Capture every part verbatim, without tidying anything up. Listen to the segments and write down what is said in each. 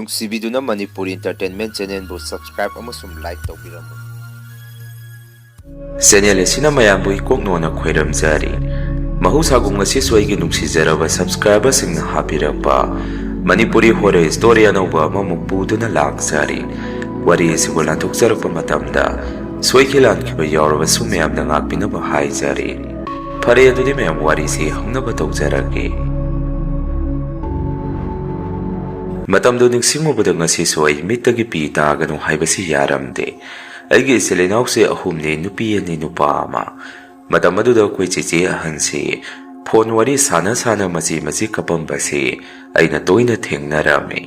ꯅꯨꯡꯁꯤꯕꯤꯗꯨꯅ Manipuri Entertainment Channelꯕꯨ subscribe ꯑꯃꯁꯨꯡ like ꯇꯧꯕꯤꯔꯝꯃꯨ꯫ Channel ꯑꯁꯤꯅ ꯃꯌꯥꯝꯕꯨ ꯏꯀꯣꯛ ꯅꯣꯟꯅ ꯈꯣꯏꯔꯝꯖꯔꯤ꯫ ꯃꯍꯧꯁꯥꯒꯨꯝ ꯉꯁꯤꯁꯨ ꯑꯩꯒꯤ ꯅꯨꯡꯁꯤꯖꯔꯕ subscriberꯁꯤꯡꯅ ꯍꯥꯞꯄꯤꯔꯝꯕ ꯃꯅꯤꯄꯨꯔꯤ horror story ꯑꯅꯧꯕ ꯑꯃꯃꯨꯛ ꯄꯨꯗꯨꯅ ꯂꯥꯛꯆꯔꯤ꯫ ꯋꯥꯔꯤ ꯑꯁꯤꯕꯨ ꯂꯥꯟꯊꯣꯛꯆꯔꯛꯄ ꯃꯇꯝꯗ ꯁꯣꯏꯈꯤ ꯂꯥꯟꯈꯤꯕ ꯌꯥꯎꯔꯕꯁꯨ ꯃꯌꯥꯝꯅ ꯉꯥꯛꯄꯤꯅꯕ ꯍꯥꯏꯖꯔꯤ꯫ ꯐꯔꯦ, ꯑꯗꯨꯗꯤ ꯃꯌꯥꯝ ꯋꯥꯔꯤꯁꯤ ꯍꯧꯅꯕ ꯇꯧꯖꯔꯒꯦ꯫ ꯃꯇꯝꯗꯨ ꯅꯤꯡꯁꯤꯡꯉꯨꯕꯗ ꯉꯁꯤꯁꯨ ꯑꯩ ꯃꯤꯠꯇꯒꯤ ꯄꯤ ꯇꯥꯒꯅꯨ ꯍꯥꯏꯕꯁꯤ ꯌꯥꯔꯝꯗꯦ꯫ ꯑꯩꯒꯤ ꯏꯆꯤꯜ ꯏꯅꯥꯎꯁꯦ ꯑꯍꯨꯝꯅꯤ, ꯅꯨꯄꯤ ꯑꯅꯤ, ꯅꯨꯄꯥ ꯑꯃ꯫ ꯃꯇꯝ ꯑꯗꯨꯗ ꯑꯩꯈꯣꯏ ꯆꯦꯆꯦ ꯑꯍꯟꯁꯤ ꯐꯣꯟ ꯋꯥꯔꯤ ꯁꯥꯟꯅ ꯁꯥꯟꯅ ꯃꯆꯤ ꯃꯆꯤ ꯀꯞꯄꯝꯕꯁꯤ ꯑꯩꯅ ꯇꯣꯏꯅ ꯊꯦꯡꯅꯔꯝꯃꯤ꯫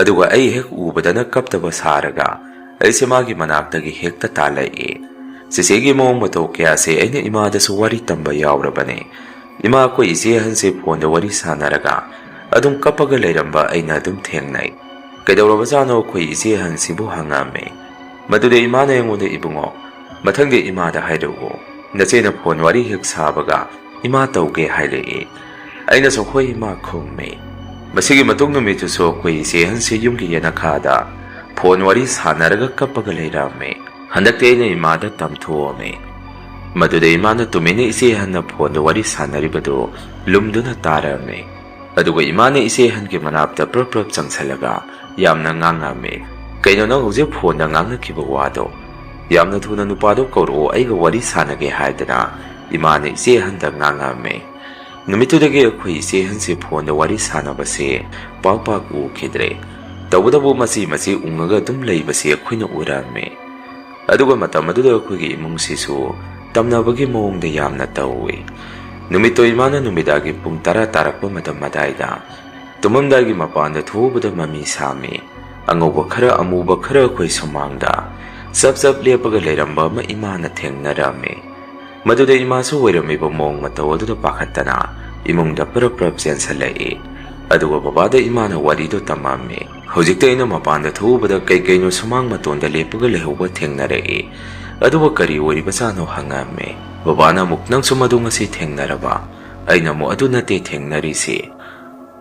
ꯑꯗꯨꯒ ꯑꯩ ꯍꯦꯛ ꯎꯕꯗꯅ ꯀꯞꯇꯕ ꯁꯥꯔꯒ ꯑꯩꯁꯦ ꯃꯥꯒꯤ ꯃꯅꯥꯛꯇꯒꯤ ꯍꯦꯛꯇ ꯇꯥꯜꯂꯛꯏ꯫ ꯆꯦꯆꯦꯒꯤ ꯃꯑꯣꯡ ꯃꯇꯧ ꯀꯌꯥꯁꯦ ꯑꯩꯅ ꯏꯃꯥꯗꯁꯨ ꯋꯥꯔꯤ ꯇꯝꯕ ꯌꯥꯎꯔꯕꯅꯤ꯫ ꯏꯃꯥ, ꯑꯩꯈꯣꯏ ꯏꯆꯦ ꯑꯍꯟꯁꯦ ꯐꯣꯟꯗ ꯋꯥꯔꯤ ꯁꯥꯟꯅꯔꯒ ꯑꯗꯨꯝ ꯀꯞꯄꯒ ꯂꯩꯔꯝꯕ ꯑꯩꯅ ꯑꯗꯨꯝ ꯊꯦꯡꯅꯩ꯫ "ꯀꯩꯗꯧꯔꯕꯖꯥꯠꯅꯣ?" ꯑꯩꯈꯣꯏ ꯏꯆꯦ ꯑꯍꯟꯁꯤꯕꯨ ꯍꯪꯉꯝꯃꯤ꯫ ꯃꯗꯨꯗ ꯏꯃꯥꯅ ꯑꯩꯉꯣꯟꯗ, "ꯏꯕꯨꯡꯉꯣ, ꯃꯊꯪꯗꯤ ꯏꯃꯥꯗ ꯍꯥꯏꯔꯛꯎ꯫ ꯅꯆꯦꯅ ꯐꯣꯟ ꯋꯥꯔꯤ ꯍꯦꯛ ꯁꯥꯕꯒ ꯏꯃꯥ ꯇꯧꯒꯦ ꯍꯥꯏꯔꯛꯏ꯫" ꯑꯩꯅꯁꯨ "ꯍꯣꯏ ꯏꯃꯥ" ꯈꯨꯝꯃꯤ꯫ ꯃꯁꯤꯒꯤ ꯃꯇꯨꯡ ꯅꯨꯃꯤꯠꯇꯨꯁꯨ ꯑꯩꯈꯣꯏ ꯏꯆꯦ ꯑꯍꯟꯁꯤ ꯌꯨꯝꯒꯤ ꯌꯦꯅꯈꯥꯗ ꯐꯣꯟ ꯋꯥꯔꯤ ꯁꯥꯟꯅꯔꯒ ꯀꯞꯄꯒ ꯂꯩꯔꯝꯃꯤ꯫ ꯍꯟꯗꯛꯇꯤ ꯑꯩꯅ ꯏꯃꯥꯗ ꯇꯝꯊꯣꯛꯑꯝꯃꯤ꯫ ꯃꯗꯨꯗ ꯏꯃꯥꯅ ꯇꯨꯃꯤꯟꯅ ꯏꯆꯦ ꯑꯍꯟꯅ ꯐꯣꯟꯗ ꯋꯥꯔꯤ ꯁꯥꯟꯅꯔꯤꯕꯗꯨ ꯂꯨꯝꯗꯨꯅ ꯇꯥꯔꯝꯃꯤ꯫ ꯑꯗꯨꯒ ꯏꯃꯥꯅ ꯏꯆꯦ ꯑꯍꯟꯒꯤ ꯃꯅꯥꯛꯇ ꯄ꯭ꯔꯞ ꯄ꯭ꯔꯞ ꯆꯪꯁꯜꯂꯒ ꯌꯥꯝꯅ ꯉꯥꯡꯉꯝꯃꯤ꯫ "ꯀꯩꯅꯣ ꯅꯪ ꯍꯧꯖꯤꯛ ꯐꯣꯟꯗ ꯉꯥꯡꯅꯈꯤꯕ ꯋꯥꯗꯣ? ꯌꯥꯝꯅ ꯊꯨꯅ ꯅꯨꯄꯥꯗꯣ ꯀꯧꯔꯛꯑꯣ, ꯑꯩꯒ ꯋꯥꯔꯤ ꯁꯥꯟꯅꯒꯦ" ꯍꯥꯏꯗꯅ ꯏꯃꯥꯅ ꯏꯆꯦ ꯑꯍꯟꯗ ꯉꯥꯡꯉꯝꯃꯤ꯫ ꯅꯨꯃꯤꯠꯇꯨꯗꯒꯤ ꯑꯩꯈꯣꯏ ꯏꯆꯦ ꯑꯍꯟꯁꯦ ꯐꯣꯟꯗ ꯋꯥꯔꯤ ꯁꯥꯟꯅꯕꯁꯦ ꯄꯥꯛ ꯄꯥꯛ ꯎꯈꯤꯗ꯭ꯔꯦ꯫ ꯇꯧꯕꯇꯕꯨ ꯃꯆꯤ ꯃꯆꯤ ꯎꯪꯉꯒ ꯑꯗꯨꯝ ꯂꯩꯕꯁꯦ ꯑꯩꯈꯣꯏꯅ ꯎꯔꯝꯃꯤ꯫ ꯑꯗꯨꯒ ꯃꯇꯝ ꯑꯗꯨꯗ ꯑꯩꯈꯣꯏꯒꯤ ꯏꯃꯨꯡꯁꯤꯁꯨ ꯇꯝꯅꯕꯒꯤ ꯃꯑꯣꯡꯗ ꯌꯥꯝꯅ ꯇꯧꯏ꯫ ꯅꯨꯃꯤꯠꯇꯣ ꯏꯃꯥꯅ ꯅꯨꯃꯤꯗꯥꯡꯒꯤ ꯄꯨꯡ ꯇꯔꯥ ꯇꯥꯔꯛꯄ ꯃꯇꯝ ꯑꯗꯥꯏꯗ ꯇꯨꯝꯃꯝꯗꯥꯏꯒꯤ ꯃꯄꯥꯟꯗ ꯊꯣꯛꯎꯕꯗ ꯃꯃꯤ ꯁꯥꯝꯃꯤ꯫ ꯑꯉꯧꯕ ꯈꯔ ꯑꯃꯨꯕ ꯈꯔ ꯑꯩꯈꯣꯏ ꯁꯨꯃꯥꯡꯗ ꯆꯞ ꯆꯞ ꯂꯦꯞꯄꯒ ꯂꯩꯔꯝꯕ ꯑꯃ ꯏꯃꯥꯅ ꯊꯦꯡꯅꯔꯝꯃꯤ꯫ ꯃꯗꯨꯗ ꯏꯃꯥꯁꯨ ꯑꯣꯏꯔꯝꯃꯤꯕ ꯃꯑꯣꯡ ꯃꯇꯧ ꯑꯗꯨꯗ ꯄꯥꯈꯠꯇꯅ ꯏꯃꯨꯡꯗ ꯄꯔꯞ ꯄꯔꯞ ꯆꯦꯟꯁꯜꯂꯛꯏ꯫ ꯑꯗꯨꯒ ꯕꯕꯥꯗ ꯏꯃꯥꯅ ꯋꯥꯔꯤꯗꯣ ꯇꯝꯃꯝꯃꯤ꯫ ꯍꯧꯖꯤꯛꯇ ꯑꯩꯅ ꯃꯄꯥꯟꯗ ꯊꯣꯛꯎꯕꯗ ꯀꯩ ꯀꯩꯅꯣ ꯁꯨꯃꯥꯡ ꯃꯇꯣꯟꯗ ꯂꯦꯞꯄꯒ ꯂꯩꯍꯧꯕ ꯊꯦꯡꯅꯔꯛꯏ꯫ ꯑꯗꯨꯕꯨ ꯀꯔꯤ ꯑꯣꯏꯔꯤꯕꯖꯥꯠꯅꯣ ꯍꯪꯉꯝꯃꯤ꯫ ꯕꯕꯥꯅ ꯑꯃꯨꯛ, "ꯅꯪꯁꯨ ꯃꯗꯨ ꯉꯁꯤ ꯊꯦꯡꯅꯔꯕ?" ꯑꯩꯅ ꯑꯃꯨꯛ, "ꯑꯗꯨ ꯅꯠꯇꯦ ꯊꯦꯡꯅꯔꯤꯁꯤ꯫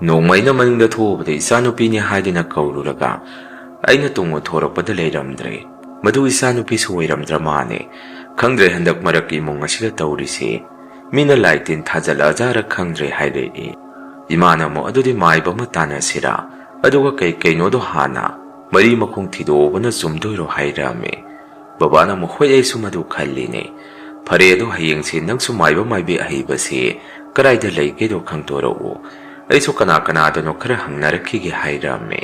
ꯅꯣꯡꯃ ꯑꯩꯅ ꯃꯅꯤꯡꯗ ꯊꯣꯛꯎꯕꯗ ꯏꯆꯥꯅꯨꯄꯤꯅꯤ ꯍꯥꯏꯗꯨꯅ ꯀꯧꯔꯨꯔꯒ ꯑꯩꯅ ꯇꯨꯡ ꯎꯊꯣꯔꯛꯄꯗ ꯂꯩꯔꯝꯗ꯭ꯔꯦ꯫ ꯃꯗꯨ ꯏꯆꯥꯅꯨꯄꯤꯁꯨ ꯑꯣꯏꯔꯝꯗ꯭ꯔ ꯃꯥꯜꯂꯦ꯫ ꯈꯪꯗ꯭ꯔꯦ, ꯍꯟꯗꯛ ꯃꯔꯛꯀꯤ ꯏꯃꯨꯡ ꯑꯁꯤꯗ ꯇꯧꯔꯤꯁꯦ꯫ ꯃꯤꯅ ꯂꯥꯏ ꯇꯤꯟ ꯊꯥꯖꯜꯂꯛꯑꯖꯥꯔ ꯈꯪꯗ꯭ꯔꯦ ꯍꯥꯏꯔꯛꯏ꯫ ꯏꯃꯥꯅ ꯑꯃꯨꯛ ꯑꯗꯨꯗꯤ ꯃꯥꯏꯕ ꯑꯃ ꯇꯥꯟꯅꯁꯤꯔꯥ? ꯑꯗꯨꯒ ꯀꯩ ꯀꯩꯅꯣꯗꯣ ꯍꯥꯟꯅ ꯃꯔꯤ ꯃꯈꯣꯡ ꯊꯤꯗꯣꯛꯎꯕꯅ ꯆꯨꯝꯗꯣꯏꯔꯣ ꯍꯥꯏꯔꯛꯑꯝꯃꯤ꯫ ꯕꯕꯥꯅ ꯑꯃꯨꯛ ꯍꯣꯏ ꯑꯩꯁꯨ ꯃꯗꯨ ꯈꯜꯂꯤꯅꯦ꯫ ꯐꯔꯦ ꯑꯗꯣ ꯍꯌꯦꯡꯁꯦ ꯅꯪꯁꯨ ꯃꯥꯏꯕ ꯃꯥꯏꯕꯤ ꯑꯍꯩꯕꯁꯦ ꯀꯗꯥꯏꯗ ꯂꯩꯒꯦꯗꯣ ꯈꯪꯗꯣꯔꯛꯎ꯫ ꯑꯩꯁꯨ ꯀꯅꯥ ꯀꯅꯥꯗꯅꯣ ꯈꯔ ꯍꯪꯅꯔꯛꯈꯤꯒꯦ ꯍꯥꯏꯔꯛꯑꯝꯃꯤ꯫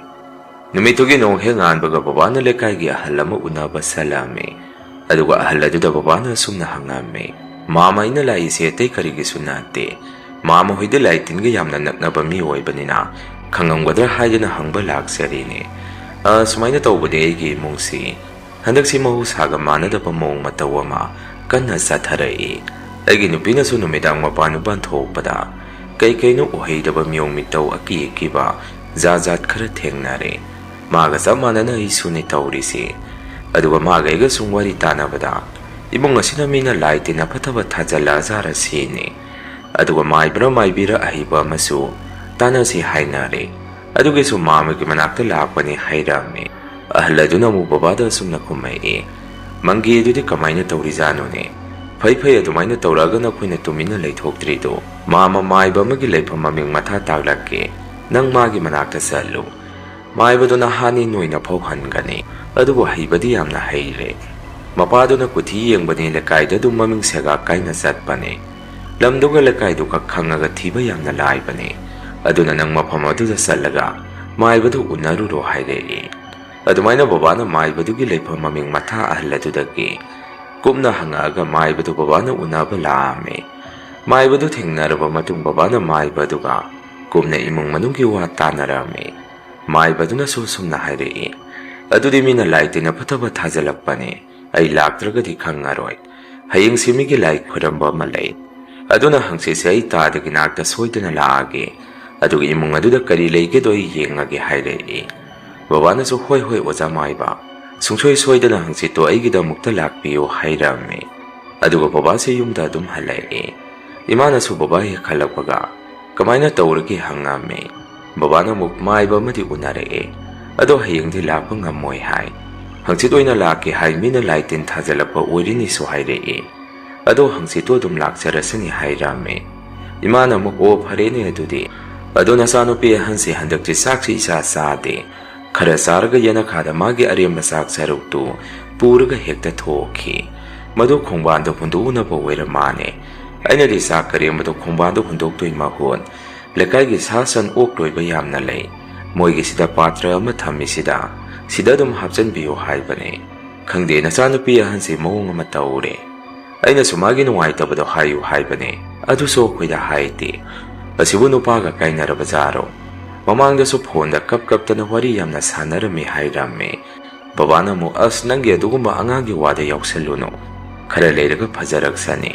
ꯅꯨꯃꯤꯠꯇꯨꯒꯤ ꯅꯣꯡ ꯍꯦꯛ ꯉꯥꯟꯕꯒ ꯕꯕꯥꯅ ꯂꯩꯀꯥꯏꯒꯤ ꯑꯍꯜ ꯑꯃ ꯎꯅꯕ ꯆꯠꯂꯝꯃꯤ꯫ ꯑꯗꯨꯒ ꯑꯍꯜ ꯑꯗꯨꯗ ꯕꯕꯥꯅ ꯑꯁꯨꯝꯅ ꯍꯪꯉꯝꯃꯤ, "ꯃꯥꯃ ꯑꯩꯅ ꯂꯥꯛꯏꯁꯦ ꯑꯇꯩ ꯀꯔꯤꯒꯤꯁꯨ ꯅꯠꯇꯦ꯫ ꯃꯥꯃ ꯍꯣꯏꯗꯤ ꯂꯥꯏ ꯇꯤꯟꯒ ꯌꯥꯝꯅ ꯅꯛꯅꯕ ꯃꯤ ꯑꯣꯏꯕꯅꯤꯅ ꯈꯪꯉꯝꯒꯗ꯭ꯔꯥ ꯍꯥꯏꯗꯅ ꯍꯪꯕ ꯂꯥꯛꯆꯔꯤꯅꯦ꯫ ꯑ, ꯁꯨꯃꯥꯏꯅ ꯇꯧꯕꯅꯦ ꯑꯩꯒꯤ ꯏꯃꯨꯡꯁꯤ꯫ ꯍꯟꯗꯛꯁꯤ ꯃꯍꯧꯁꯥꯒ ꯃꯥꯟꯅꯗꯕ ꯃꯑꯣꯡ ꯃꯇꯧ ꯑꯃ ꯀꯟꯅ ꯆꯠꯊꯔꯛꯏ꯫ ꯑꯩꯒꯤ ꯅꯨꯄꯤꯅꯁꯨ ꯅꯨꯃꯤꯗꯥꯡ ꯃꯄꯥꯟ ꯏꯄꯥꯟ ꯊꯣꯛꯄꯗ ꯀꯩ ꯀꯩꯅꯣ ꯎꯍꯩꯗꯕ ꯃꯤꯑꯣꯡ ꯃꯤꯇꯧ ꯑꯀꯤ ꯑꯀꯤꯕ ꯖꯥꯠ ꯖꯥꯠ ꯈꯔ ꯊꯦꯡꯅꯔꯦ꯫ ꯃꯥꯒ ꯆꯞ ꯃꯥꯟꯅꯅ ꯑꯩꯁꯨꯅꯦ ꯇꯧꯔꯤꯁꯦ꯫ ꯑꯗꯨꯒ ꯃꯥꯒ ꯑꯩꯒ ꯁꯨꯝ ꯋꯥꯔꯤ ꯇꯥꯟꯅꯕꯗ ꯏꯃꯨꯡ ꯑꯁꯤꯗ ꯃꯤꯅ ꯂꯥꯏ ꯇꯤꯟ ꯑꯐꯠꯇꯕ ꯊꯥꯖꯜꯂꯛꯑꯖꯥꯔ ꯁꯤꯅꯤ꯫ ꯑꯗꯨꯒ ꯃꯥꯏꯕ꯭ꯔꯥ ꯃꯥꯏꯕꯤꯔꯥ ꯑꯍꯩꯕ ꯑꯃꯁꯨ ꯇꯥꯟꯅꯁꯤ ꯍꯥꯏꯅꯔꯦ꯫ ꯑꯗꯨꯒꯤꯁꯨ ꯃꯥꯃꯒꯤ ꯃꯅꯥꯛꯇ ꯂꯥꯛꯄꯅꯤ ꯍꯥꯏꯔꯝꯃꯤ꯫" ꯑꯍꯜ ꯑꯗꯨꯅ ꯑꯃꯨꯛ ꯕꯕꯥꯗ ꯑꯁꯨꯝꯅ ꯈꯨꯝꯃꯛꯏ, "ꯃꯪꯒꯦ ꯑꯗꯨꯗꯤ ꯀꯃꯥꯏꯅ ꯇꯧꯔꯤꯖꯥꯠꯅꯣꯅꯦ? ꯐꯩ ꯐꯩ, ꯑꯗꯨꯃꯥꯏꯅ ꯇꯧꯔꯛꯑꯒ ꯅꯈꯣꯏꯅ ꯇꯨꯃꯤꯟꯅ ꯂꯩꯊꯣꯛꯇ꯭ꯔꯤꯗꯣ꯫ ꯃꯥꯃ ꯃꯥꯏꯕ ꯑꯃꯒꯤ ꯂꯩꯐꯝ ꯃꯃꯤꯡ ꯃꯊꯥ ꯇꯥꯛꯂꯛꯀꯦ꯫ ꯅꯪ ꯃꯥꯒꯤ ꯃꯅꯥꯛꯇ ꯆꯠꯂꯨ꯫ ꯃꯥꯏꯕꯗꯣ ꯅꯍꯥꯅꯤ ꯅꯣꯏꯅ ꯐꯥꯎꯍꯟꯒꯅꯤ꯫ ꯑꯗꯨꯕꯨ ꯍꯩꯕꯗꯤ ꯌꯥꯝꯅ ꯍꯩꯔꯦ꯫ ꯃꯄꯥꯗꯨꯅ ꯀꯨꯊꯤ ꯌꯦꯡꯕꯅꯤ, ꯂꯩꯀꯥꯏꯗ ꯑꯗꯨꯝ ꯃꯃꯤꯡ ꯁꯦꯒꯥ ꯀꯥꯏꯅ ꯆꯠꯄꯅꯦ꯫ ꯂꯝꯗꯨꯒ ꯂꯩꯀꯥꯏꯗꯨꯒ ꯈꯪꯉꯒ ꯊꯤꯕ ꯌꯥꯝꯅ ꯂꯥꯏꯕꯅꯦ꯫ ꯑꯗꯨꯅ ꯅꯪ ꯃꯐꯝ ꯑꯗꯨꯗ ꯆꯠꯂꯒ ꯃꯥꯏꯕꯗꯨ ꯎꯅꯔꯨꯔꯣ" ꯍꯥꯏꯔꯛꯏ꯫ ꯑꯗꯨꯃꯥꯏꯅ ꯕꯕꯥꯅ ꯃꯥꯏꯕꯗꯨꯒꯤ ꯂꯩꯐꯝ ꯃꯃꯤꯡ ꯃꯊꯥ ꯑꯍꯜ ꯑꯗꯨꯗꯒꯤ ꯀꯨꯞꯅ ꯍꯪꯉꯛꯑꯒ ꯃꯥꯏꯕꯗꯨ ꯕꯕꯥꯅ ꯎꯅꯕ ꯂꯥꯛꯑꯝꯃꯤ꯫ ꯃꯥꯏꯕꯗꯨ ꯊꯦꯡꯅꯔꯕ ꯃꯇꯨꯡ ꯕꯕꯥꯅ ꯃꯥꯏꯕ ꯑꯗꯨꯒ ꯀꯨꯞꯅ ꯏꯃꯨꯡ ꯃꯅꯨꯡꯒꯤ ꯋꯥ ꯇꯥꯟꯅꯔꯝꯃꯤ꯫ ꯃꯥꯏꯕꯗꯨꯅꯁꯨ ꯁꯨꯝꯅ ꯍꯥꯏꯔꯛꯏ, "ꯑꯗꯨꯗꯤ ꯃꯤꯅ ꯂꯥꯏ ꯇꯤꯟ ꯑꯐꯠꯇꯕ ꯊꯥꯖꯤꯜꯂꯛꯄꯅꯤ꯫ ꯑꯩ ꯂꯥꯛꯇ꯭ꯔꯒꯗꯤ ꯈꯪꯉꯔꯣꯏ꯫ ꯍꯌꯦꯡꯁꯤ ꯃꯤꯒꯤ ꯂꯥꯏ ꯈꯨꯔꯝꯕ ꯑꯃ ꯂꯩ꯫ ꯑꯗꯨꯅ ꯍꯪꯆꯤꯠꯁꯦ ꯑꯩ ꯇꯥꯗꯒꯤ ꯅꯥꯛꯇ ꯁꯣꯏꯗꯅ ꯂꯥꯛꯑꯒꯦ꯫ ꯑꯗꯨꯒ ꯏꯃꯨꯡ ꯑꯗꯨꯗ ꯀꯔꯤ ꯂꯩꯒꯦꯗꯣ ꯑꯩ ꯌꯦꯡꯉꯒꯦ" ꯍꯥꯏꯔꯛꯏ꯫ ꯕꯕꯥꯅꯁꯨ, "ꯍꯣꯏ ꯍꯣꯏ ꯑꯣꯖꯥ ꯃꯥꯏꯕ, ꯁꯨꯡꯁꯣꯏ ꯁꯣꯏꯗꯅ ꯍꯪꯆꯤꯠꯇꯣ ꯑꯩꯒꯤꯗꯃꯛꯇ ꯂꯥꯛꯄꯤꯌꯨ" ꯍꯥꯏꯔꯝꯃꯤ꯫ ꯑꯗꯨꯒ ꯕꯕꯥꯁꯦ ꯌꯨꯝꯗ ꯑꯗꯨꯝ ꯍꯜꯂꯛꯑꯦ꯫ ꯏꯃꯥꯅꯁꯨ ꯕꯕꯥ ꯍꯦꯛ ꯍꯜꯂꯛꯄꯒ "ꯀꯃꯥꯏꯅ ꯇꯧꯔꯒꯦ?" ꯍꯪꯉꯝꯃꯤ꯫ ꯕꯕꯥꯅ ꯑꯃꯨꯛ ꯃꯥꯏꯕ ꯑꯃꯗꯤ ꯎꯅꯔꯛꯑꯦ, ꯑꯗꯣ ꯍꯌꯦꯡꯗꯤ ꯂꯥꯛꯄ ꯉꯝꯃꯣꯏ ꯍꯥꯏ꯫ "ꯍꯪꯆꯤꯠ ꯑꯣꯏꯅ ꯂꯥꯛꯀꯦ ꯍꯥꯏ, ꯃꯤꯅ ꯂꯥꯏ ꯇꯤꯟ ꯊꯥꯖꯤꯜꯂꯛꯄ ꯑꯣꯏꯔꯤꯅꯤꯁꯨ" ꯍꯥꯏꯔꯛꯑꯦ꯫ "ꯑꯗꯣ ꯍꯪꯆꯤꯠꯇꯣ ꯑꯗꯨꯝ ꯂꯥꯛꯆꯔꯁꯅꯤ" ꯍꯥꯏꯔꯝꯃꯦ꯫ ꯏꯃꯥꯅ ꯑꯃꯨꯛ, "ꯑꯣ, ꯐꯔꯦꯅꯦ ꯑꯗꯨꯗꯤ꯫ ꯑꯗꯣ ꯅꯆꯥꯅꯨꯄꯤ ꯑꯍꯟꯁꯦ ꯍꯟꯗꯛꯇꯤ ꯆꯥꯛꯁꯤ ꯏꯆꯥ ꯆꯥꯗꯦ꯫ ꯈꯔ ꯆꯥꯔꯒ ꯌꯦꯅꯈꯥꯗ ꯃꯥꯒꯤ ꯑꯔꯦꯝꯕ ꯆꯥꯛ ꯁꯔꯨꯛꯇꯨ ꯄꯨꯔꯒ ꯍꯦꯛꯇ ꯊꯣꯛꯈꯤ꯫ ꯃꯗꯨ ꯈꯣꯡꯕꯥꯟꯗ ꯍꯨꯟꯗꯣꯛꯎꯅꯕ ꯑꯣꯏꯔ ꯃꯥꯅꯦ꯫ ꯑꯩꯅꯗꯤ ꯆꯥꯛ ꯑꯔꯦꯝꯕꯗꯣ ꯈꯣꯡꯕꯥꯟꯗ ꯍꯨꯟꯗꯣꯛꯇꯣꯏ ꯃꯍꯨꯠ, ꯂꯩꯀꯥꯏꯒꯤ ꯁꯥ ꯁꯟ ꯑꯣꯛ ꯂꯣꯏꯕ ꯌꯥꯝꯅ ꯂꯩ꯫ ꯃꯣꯏꯒꯤꯁꯤꯗ ꯄꯥꯇ꯭ꯔ ꯑꯃ ꯊꯝꯃꯤꯁꯤꯗ, ꯁꯤꯗ ꯑꯗꯨꯝ ꯍꯥꯞꯆꯤꯟꯕꯤꯌꯨ" ꯍꯥꯏꯕꯅꯦ꯫ ꯈꯪꯗꯦ, ꯅꯆꯥꯅꯨꯄꯤ ꯑꯍꯟꯁꯦ ꯃꯑꯣꯡ ꯑꯃ ꯇꯧꯔꯦ꯫ ꯑꯩꯅꯁꯨ ꯃꯥꯒꯤ ꯅꯨꯡꯉꯥꯏꯇꯕꯗꯣ ꯍꯥꯏꯌꯨ ꯍꯥꯏꯕꯅꯦ, ꯑꯗꯨꯁꯨ ꯑꯩꯈꯣꯏꯗ ꯍꯥꯏꯗꯦ꯫ ꯑꯁꯤꯕꯨ ꯅꯨꯄꯥꯒ ꯀꯥꯏꯅꯔꯕ ꯖꯥꯔꯣ? ꯃꯃꯥꯡꯗꯁꯨ ꯐꯣꯟꯗ ꯀꯞ ꯀꯞꯇꯅ ꯋꯥꯔꯤ ꯌꯥꯝꯅ ꯁꯥꯟꯅꯔꯝꯃꯤ ꯍꯥꯏꯔꯝꯃꯤ꯫ ꯕꯕꯥꯅ ꯑꯃꯨꯛ, "ꯑꯁ, ꯅꯪꯒꯤ ꯑꯗꯨꯒꯨꯝꯕ ꯑꯉꯥꯡꯒꯤ ꯋꯥꯗ ꯌꯥꯎꯁꯜꯂꯨꯅꯨ꯫ ꯈꯔ ꯂꯩꯔꯒ ꯐꯖꯔꯛꯁꯅꯤ꯫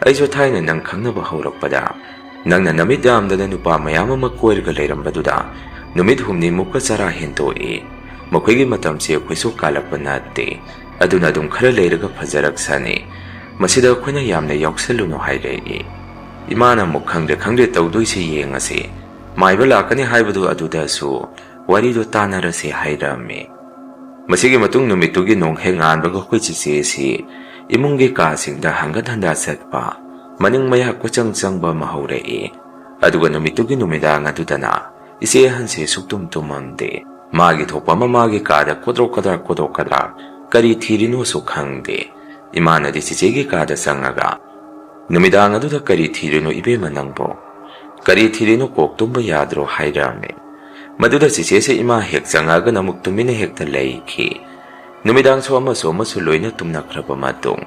ꯑꯩꯁꯨ ꯊꯥꯏꯅ ꯅꯪ ꯈꯪꯅꯕ ꯍꯧꯔꯛꯄꯗ ꯅꯪꯅ ꯅꯃꯤꯠ ꯌꯥꯝꯗꯅ ꯅꯨꯄꯥ ꯃꯌꯥꯝ ꯑꯃ ꯀꯣꯏꯔꯒ ꯂꯩꯔꯝꯕꯗꯨꯗ ꯅꯨꯃꯤꯠ ꯍꯨꯝꯅꯤꯃꯨꯛꯀ ꯆꯔꯥ ꯍꯦꯟꯇꯣꯛꯏ꯫ ꯃꯈꯣꯏꯒꯤ ꯃꯇꯝꯁꯤ ꯑꯩꯈꯣꯏꯁꯨ ꯀꯥꯜꯂꯛꯄ ꯅꯠꯇꯦ꯫ ꯑꯗꯨꯅ ꯑꯗꯨꯝ ꯈꯔ ꯂꯩꯔꯒ ꯐꯖꯔꯛꯁꯅꯤ꯫ ꯃꯁꯤꯗ ꯑꯩꯈꯣꯏꯅ ꯌꯥꯝꯅ ꯌꯥꯎꯁꯜꯂꯨꯅꯨ" ꯍꯥꯏꯔꯛꯏ꯫ ꯏꯃꯥꯅ ꯑꯃꯨꯛ, "ꯈꯪꯗ꯭ꯔꯦ, ꯈꯪꯗ꯭ꯔꯦ, ꯇꯧꯗꯣꯏꯁꯤ ꯌꯦꯡꯉꯁꯤ꯫ ꯃꯥꯏꯕ ꯂꯥꯛꯀꯅꯤ ꯍꯥꯏꯕꯗꯨ ꯑꯗꯨꯗꯁꯨ ꯋꯥꯔꯤꯗꯣ ꯇꯥꯟꯅꯔꯁꯤ" ꯍꯥꯏꯔꯝꯃꯤ꯫ ꯃꯁꯤꯒꯤ ꯃꯇꯨꯡ ꯅꯨꯃꯤꯠꯇꯨꯒꯤ ꯅꯣꯡ ꯍꯦꯛ ꯉꯥꯟꯕꯒ ꯑꯩꯈꯣꯏ ꯆꯦꯆꯦꯁꯤ ꯏꯃꯨꯡꯒꯤ ꯀꯥꯁꯤꯡꯗ ꯍꯪꯒꯠ ꯍꯟꯗ ꯆꯠꯄ, ꯃꯅꯤꯡ ꯃꯌꯥ ꯀꯣꯏꯆꯪ ꯆꯪꯕ ꯑꯃ ꯍꯧꯔꯛꯏ꯫ ꯑꯗꯨꯒ ꯅꯨꯃꯤꯠꯇꯨꯒꯤ ꯅꯨꯃꯤꯗꯥꯡ ꯑꯗꯨꯗꯅ ꯏꯆꯦ ꯑꯍꯟꯁꯦ ꯁꯨꯛꯇꯨꯝ ꯇꯨꯝꯃꯝꯗꯦ꯫ ꯃꯥꯒꯤ ꯊꯣꯛꯄ ꯑꯃ ꯃꯥꯒꯤ ꯀꯥꯗ ꯀꯣꯗ꯭ꯔꯣꯛ ꯀꯗ꯭ꯔꯥꯛ, ꯀꯣꯗ꯭ꯔꯣꯛ ꯀꯗ꯭ꯔꯥꯛ ꯀꯔꯤ ꯊꯤꯔꯤꯅꯣꯁꯨ ꯈꯪꯗꯦ꯫ ꯏꯃꯥꯅꯗꯤ ꯆꯦꯆꯦꯒꯤ ꯀꯥꯗ ꯆꯪꯉꯒ, "ꯅꯨꯃꯤꯗꯥꯡ ꯑꯗꯨꯗ ꯀꯔꯤ ꯊꯤꯔꯤꯅꯣ ꯏꯕꯦꯝꯃ ꯅꯪꯕꯣ? ꯀꯔꯤ ꯊꯤꯔꯤꯅꯣ, ꯀꯣꯛ ꯇꯨꯝꯕ ꯌꯥꯗ꯭ꯔꯣ?" ꯍꯥꯏꯔꯝꯃꯤ꯫ ꯃꯗꯨꯗ ꯆꯦꯆꯦꯁꯦ ꯏꯃꯥ ꯍꯦꯛ ꯆꯪꯉꯛꯑꯒꯅ ꯑꯃꯨꯛ ꯇꯨꯃꯤꯟꯅ ꯍꯦꯛꯇ ꯂꯩꯈꯤ꯫ ꯅꯨꯃꯤꯗꯥꯡꯁꯨ ꯑꯃꯁꯨ ꯑꯃꯁꯨ ꯂꯣꯏꯅ ꯇꯨꯝꯅꯈ꯭ꯔꯕ ꯃꯇꯨꯡ,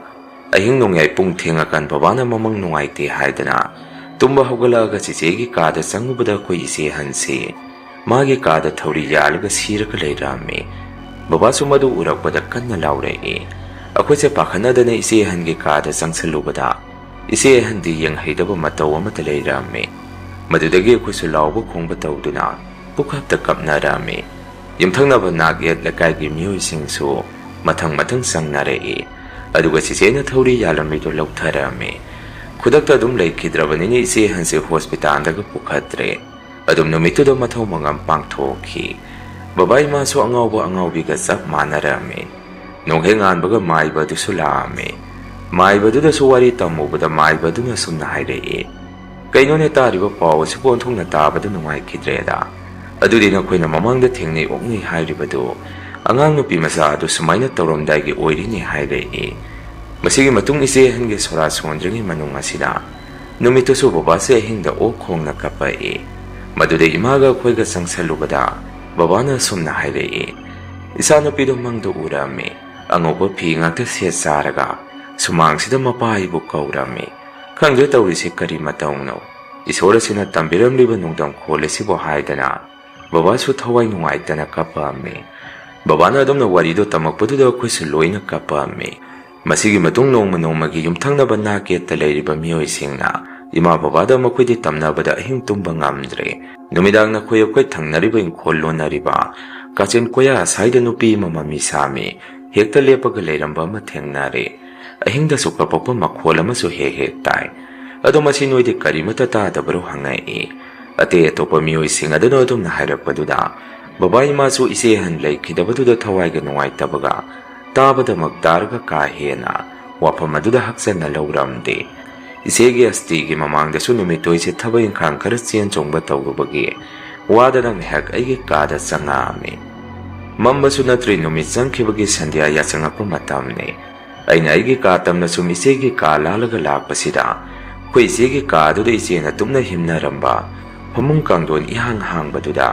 ꯑꯍꯤꯡ ꯅꯣꯡꯌꯥꯏ ꯄꯨꯡ ꯊꯦꯡꯉꯀꯥꯟ ꯕꯕꯥꯅ ꯃꯃꯪ ꯅꯨꯡꯉꯥꯏꯇꯦ ꯍꯥꯏꯗꯅ ꯇꯨꯝꯕ ꯍꯧꯒꯠꯂꯛꯑꯒ ꯆꯦꯆꯦꯒꯤ ꯀꯥꯗ ꯆꯪꯉꯨꯕꯗ ꯑꯩꯈꯣꯏ ꯏꯆꯦ ꯑꯍꯟꯁꯤ ꯃꯥꯒꯤ ꯀꯥꯗ ꯊꯧꯔꯤ ꯌꯥꯜꯂꯒ ꯁꯤꯔꯒ ꯂꯩꯔꯝꯃꯤ꯫ ꯕꯕꯥꯁꯨ ꯃꯗꯨ ꯎꯔꯛꯄꯗ ꯀꯟꯅ ꯂꯥꯎꯔꯛꯏ꯫ ꯑꯩꯈꯣꯏꯁꯦ ꯄꯥꯈꯠꯅꯗꯅ ꯏꯆꯦ ꯑꯍꯟꯒꯤ ꯀꯥꯗ ꯆꯪꯁꯤꯜꯂꯨꯕꯗ ꯏꯆꯦ ꯑꯍꯟꯗꯤ ꯌꯦꯡꯍꯩꯗꯕ ꯃꯇꯧ ꯑꯃꯗ ꯂꯩꯔꯝꯃꯤ꯫ ꯃꯗꯨꯗꯒꯤ ꯑꯩꯈꯣꯏꯁꯨ ꯂꯥꯎꯕ ꯈꯣꯡꯕ ꯇꯧꯗꯨꯅ ꯄꯨꯀꯞꯇ ꯀꯞꯅꯔꯝꯃꯤ꯫ ꯌꯨꯝꯊꯪꯅꯕ ꯅꯥꯛ ꯌꯦꯠ ꯂꯩꯀꯥꯏꯒꯤ ꯃꯤꯑꯣꯏꯁꯤꯡꯁꯨ ꯃꯊꯪ ꯃꯊꯪ ꯆꯪꯅꯔꯛꯏ꯫ ꯑꯗꯨꯒ ꯆꯦꯆꯦꯅ ꯊꯧꯔꯤ ꯌꯥꯜꯂꯝꯃꯤꯗꯨ ꯂꯧꯊꯔꯝꯃꯤ꯫ ꯈꯨꯗꯛꯇ ꯑꯗꯨꯝ ꯂꯩꯈꯤꯗ꯭ꯔꯕꯅꯤꯅ ꯏꯆꯦ ꯑꯍꯟꯁꯦ ꯍꯣꯁꯄꯤꯇꯥꯜꯗꯒ ꯄꯨꯈꯠꯇ꯭ꯔꯦ꯫ ꯑꯗꯨꯝ ꯅꯨꯃꯤꯠꯇꯨꯗ ꯃꯊꯧ ꯃꯉꯝ ꯄꯥꯡꯊꯣꯛꯈꯤ꯫ ꯕꯕꯥ ꯏꯃꯥꯁꯨ ꯑꯉꯥꯎꯕ ꯑꯉꯥꯎꯕꯤꯒ ꯆꯞ ꯃꯥꯟꯅꯔꯝꯃꯤ꯫ ꯅꯣꯡꯍꯦꯛ ꯉꯥꯟꯕꯒ ꯃꯥꯏꯕ ꯑꯗꯨꯁꯨ ꯂꯥꯛꯑꯝꯃꯤ꯫ ꯃꯥꯏꯕꯗꯨꯗꯁꯨ ꯋꯥꯔꯤ ꯇꯝꯃꯨꯕꯗ ꯃꯥꯏꯕꯗꯨꯅ ꯑꯁꯨꯝꯅ ꯍꯥꯏꯔꯛꯏ, "ꯀꯩꯅꯣꯅꯦ, ꯇꯥꯔꯤꯕ ꯄꯥꯎ ꯑꯁꯤꯕꯨ ꯑꯣꯟꯊꯣꯛꯅ ꯇꯥꯕꯗ ꯅꯨꯡꯉꯥꯏꯈꯤꯗ꯭ꯔꯦꯗ꯫ ꯑꯗꯨꯗꯤ ꯅꯈꯣꯏꯅ ꯃꯃꯥꯡꯗ ꯊꯦꯡꯅꯩ ꯑꯣꯛꯅꯩ ꯍꯥꯏꯔꯤꯕꯗꯨ ꯑꯉꯥꯡ ꯅꯨꯄꯤ ꯃꯆꯥ ꯑꯗꯨ ꯁꯨꯃꯥꯏꯅ ꯇꯧꯔꯝꯗꯥꯏꯒꯤ ꯑꯣꯏꯔꯤꯅꯤ" ꯍꯥꯏꯔꯛꯏ꯫ ꯃꯁꯤꯒꯤ ꯃꯇꯨꯡ ꯏꯆꯦ ꯑꯍꯟꯒꯤ ꯁꯣꯔꯥ ꯁꯣꯟꯗ꯭ꯔꯤꯉꯩ ꯃꯅꯨꯡ ꯑꯁꯤꯗ ꯅꯨꯃꯤꯠꯇꯨꯁꯨ ꯕꯕꯥꯁꯦ ꯑꯍꯤꯡꯗ ꯑꯣꯛ ꯈꯣꯡꯅ ꯀꯞꯄꯛꯏ꯫ ꯃꯗꯨꯗ ꯏꯃꯥꯒ ꯑꯩꯈꯣꯏꯒ ꯆꯪꯁꯜꯂꯨꯕꯗ ꯕꯕꯥꯅ ꯑꯁꯨꯝꯅ ꯍꯥꯏꯔꯛꯏ, "ꯏꯆꯥꯅꯨꯄꯤꯗꯣ ꯃꯪꯗ ꯎꯔꯝꯃꯤ꯫ ꯑꯉꯧꯕ ꯐꯤ ꯉꯥꯛꯇ ꯁꯦꯠ ꯆꯥꯔꯒ ꯁꯨꯃꯥꯡꯁꯤꯗ ꯃꯄꯥ ꯑꯩꯕꯨ ꯀꯧꯔꯝꯃꯤ꯫ ꯈꯪꯗꯦ ꯇꯧꯔꯤꯁꯤ ꯀꯔꯤ ꯃꯇꯧꯅꯣ? ꯏꯁꯣꯔ ꯑꯁꯤꯅ ꯇꯝꯕꯤꯔꯝꯂꯤꯕ ꯅꯣꯡꯗꯝ ꯈꯣꯜ ꯑꯁꯤꯕꯨ" ꯍꯥꯏꯗꯅ ꯕꯕꯥꯁꯨ ꯊꯋꯥꯏ ꯅꯨꯡꯉꯥꯏꯇꯅ ꯀꯞꯄꯛꯑꯝꯃꯤ꯫ ꯕꯕꯥꯅ ꯑꯗꯨꯝꯅ ꯋꯥꯔꯤꯗꯣ ꯇꯝꯃꯛꯄꯗꯨꯗ ꯑꯩꯈꯣꯏꯁꯨ ꯂꯣꯏꯅ ꯀꯞꯄꯛꯑꯝꯃꯤ꯫ ꯃꯁꯤꯒꯤ ꯃꯇꯨꯡ ꯅꯣꯡꯃ ꯅꯣꯡꯃꯒꯤ ꯌꯨꯝꯊꯪꯅꯕ ꯅꯥꯛ ꯌꯦꯠꯇ ꯂꯩꯔꯤꯕ ꯃꯤꯑꯣꯏꯁꯤꯡꯅ ꯏꯃꯥ ꯕꯕꯥꯗ ꯃꯈꯣꯏꯗꯤ ꯇꯝꯅꯕꯗ ꯑꯍꯤꯡ ꯇꯨꯝꯕ ꯉꯝꯗ꯭ꯔꯦ꯫ ꯅꯨꯃꯤꯗꯥꯡ ꯅꯈꯣꯏ ꯑꯩꯈꯣꯏ ꯊꯪꯅꯔꯤꯕ ꯏꯪꯈꯣꯜ ꯂꯣꯟꯅꯔꯤꯕ ꯀꯥꯆꯤꯟ ꯀꯣꯌꯥ ꯑꯁꯥꯏꯗ ꯅꯨꯄꯤ ꯑꯃ ꯃꯃꯤ ꯁꯥꯃꯤ ꯍꯦꯛꯇ ꯂꯦꯞꯄꯒ ꯂꯩꯔꯝꯕ ꯑꯃ ꯊꯦꯡꯅꯔꯦ꯫ ꯑꯍꯤꯡꯗꯁꯨ ꯀꯄꯛꯄ ꯃꯈꯣꯜ ꯑꯃꯁꯨ ꯍꯦꯛ ꯍꯦꯛ ꯇꯥꯏ꯫ ꯑꯗꯣ ꯃꯁꯤ ꯅꯣꯏꯗꯤ ꯀꯔꯤꯃꯠꯇ ꯇꯥꯗꯕꯔꯣ ꯍꯪꯉꯛꯏ꯫ ꯑꯇꯩ ꯑꯇꯣꯞꯄ ꯃꯤꯑꯣꯏꯁꯤꯡ ꯑꯗꯨꯅ ꯑꯗꯨꯝꯅ ꯍꯥꯏꯔꯛꯄꯗꯨꯗ ꯕꯕꯥ ꯏꯃꯥꯁꯨ ꯏꯆꯦ ꯑꯍꯟ ꯂꯩꯈꯤꯗꯕꯗꯨꯗ ꯊꯋꯥꯏꯒ ꯅꯨꯡꯉꯥꯏꯇꯕꯒ ꯇꯥꯕꯗꯃꯛ ꯇꯥꯔꯒ ꯀꯥ ꯍꯦꯟꯅ ꯋꯥꯐꯝ ꯑꯗꯨꯗ ꯍꯛꯆꯟꯅ ꯂꯧꯔꯝꯗꯦ꯫ ꯏꯆꯦꯒꯤ ꯑꯁꯇꯤꯒꯤ ꯃꯃꯥꯡꯗꯁꯨ ꯅꯨꯃꯤꯠꯇꯣ ꯑꯩꯁꯦ ꯊꯕꯛ ꯏꯪꯈꯥꯡ ꯈꯔ ꯆꯦꯟ ꯆꯣꯡꯕ ꯇꯧꯔꯨꯕꯒꯤ ꯋꯥꯗꯅ ꯉꯥꯏꯍꯥꯛ ꯑꯩꯒꯤ ꯀꯥꯗ ꯆꯪꯉꯛꯑꯝꯃꯤ꯫ ꯃꯝꯕꯁꯨ ꯅꯠꯇ꯭ꯔꯤ, ꯅꯨꯃꯤꯠ ꯆꯪꯈꯤꯕꯒꯤ ꯁꯟꯙ꯭ꯌꯥ ꯌꯥꯆꯪꯉꯛꯄ ꯃꯇꯝꯅꯤ꯫ ꯑꯩꯅ ꯑꯩꯒꯤ ꯀꯥ ꯇꯝꯅ ꯁꯨꯝ ꯏꯆꯦꯒꯤ ꯀꯥ ꯂꯥꯜꯂꯒ ꯂꯥꯛꯄꯁꯤꯗ ꯑꯩꯈꯣꯏ ꯏꯆꯦꯒꯤ ꯀꯥ ꯑꯗꯨꯗ ꯏꯆꯦꯅ ꯇꯨꯝꯅ ꯍꯤꯝꯅꯔꯝꯕ ꯐꯃꯨꯡ ꯀꯥꯡꯊꯣꯟ ꯏꯍꯥꯡ ꯍꯥꯡꯕꯗꯨꯗ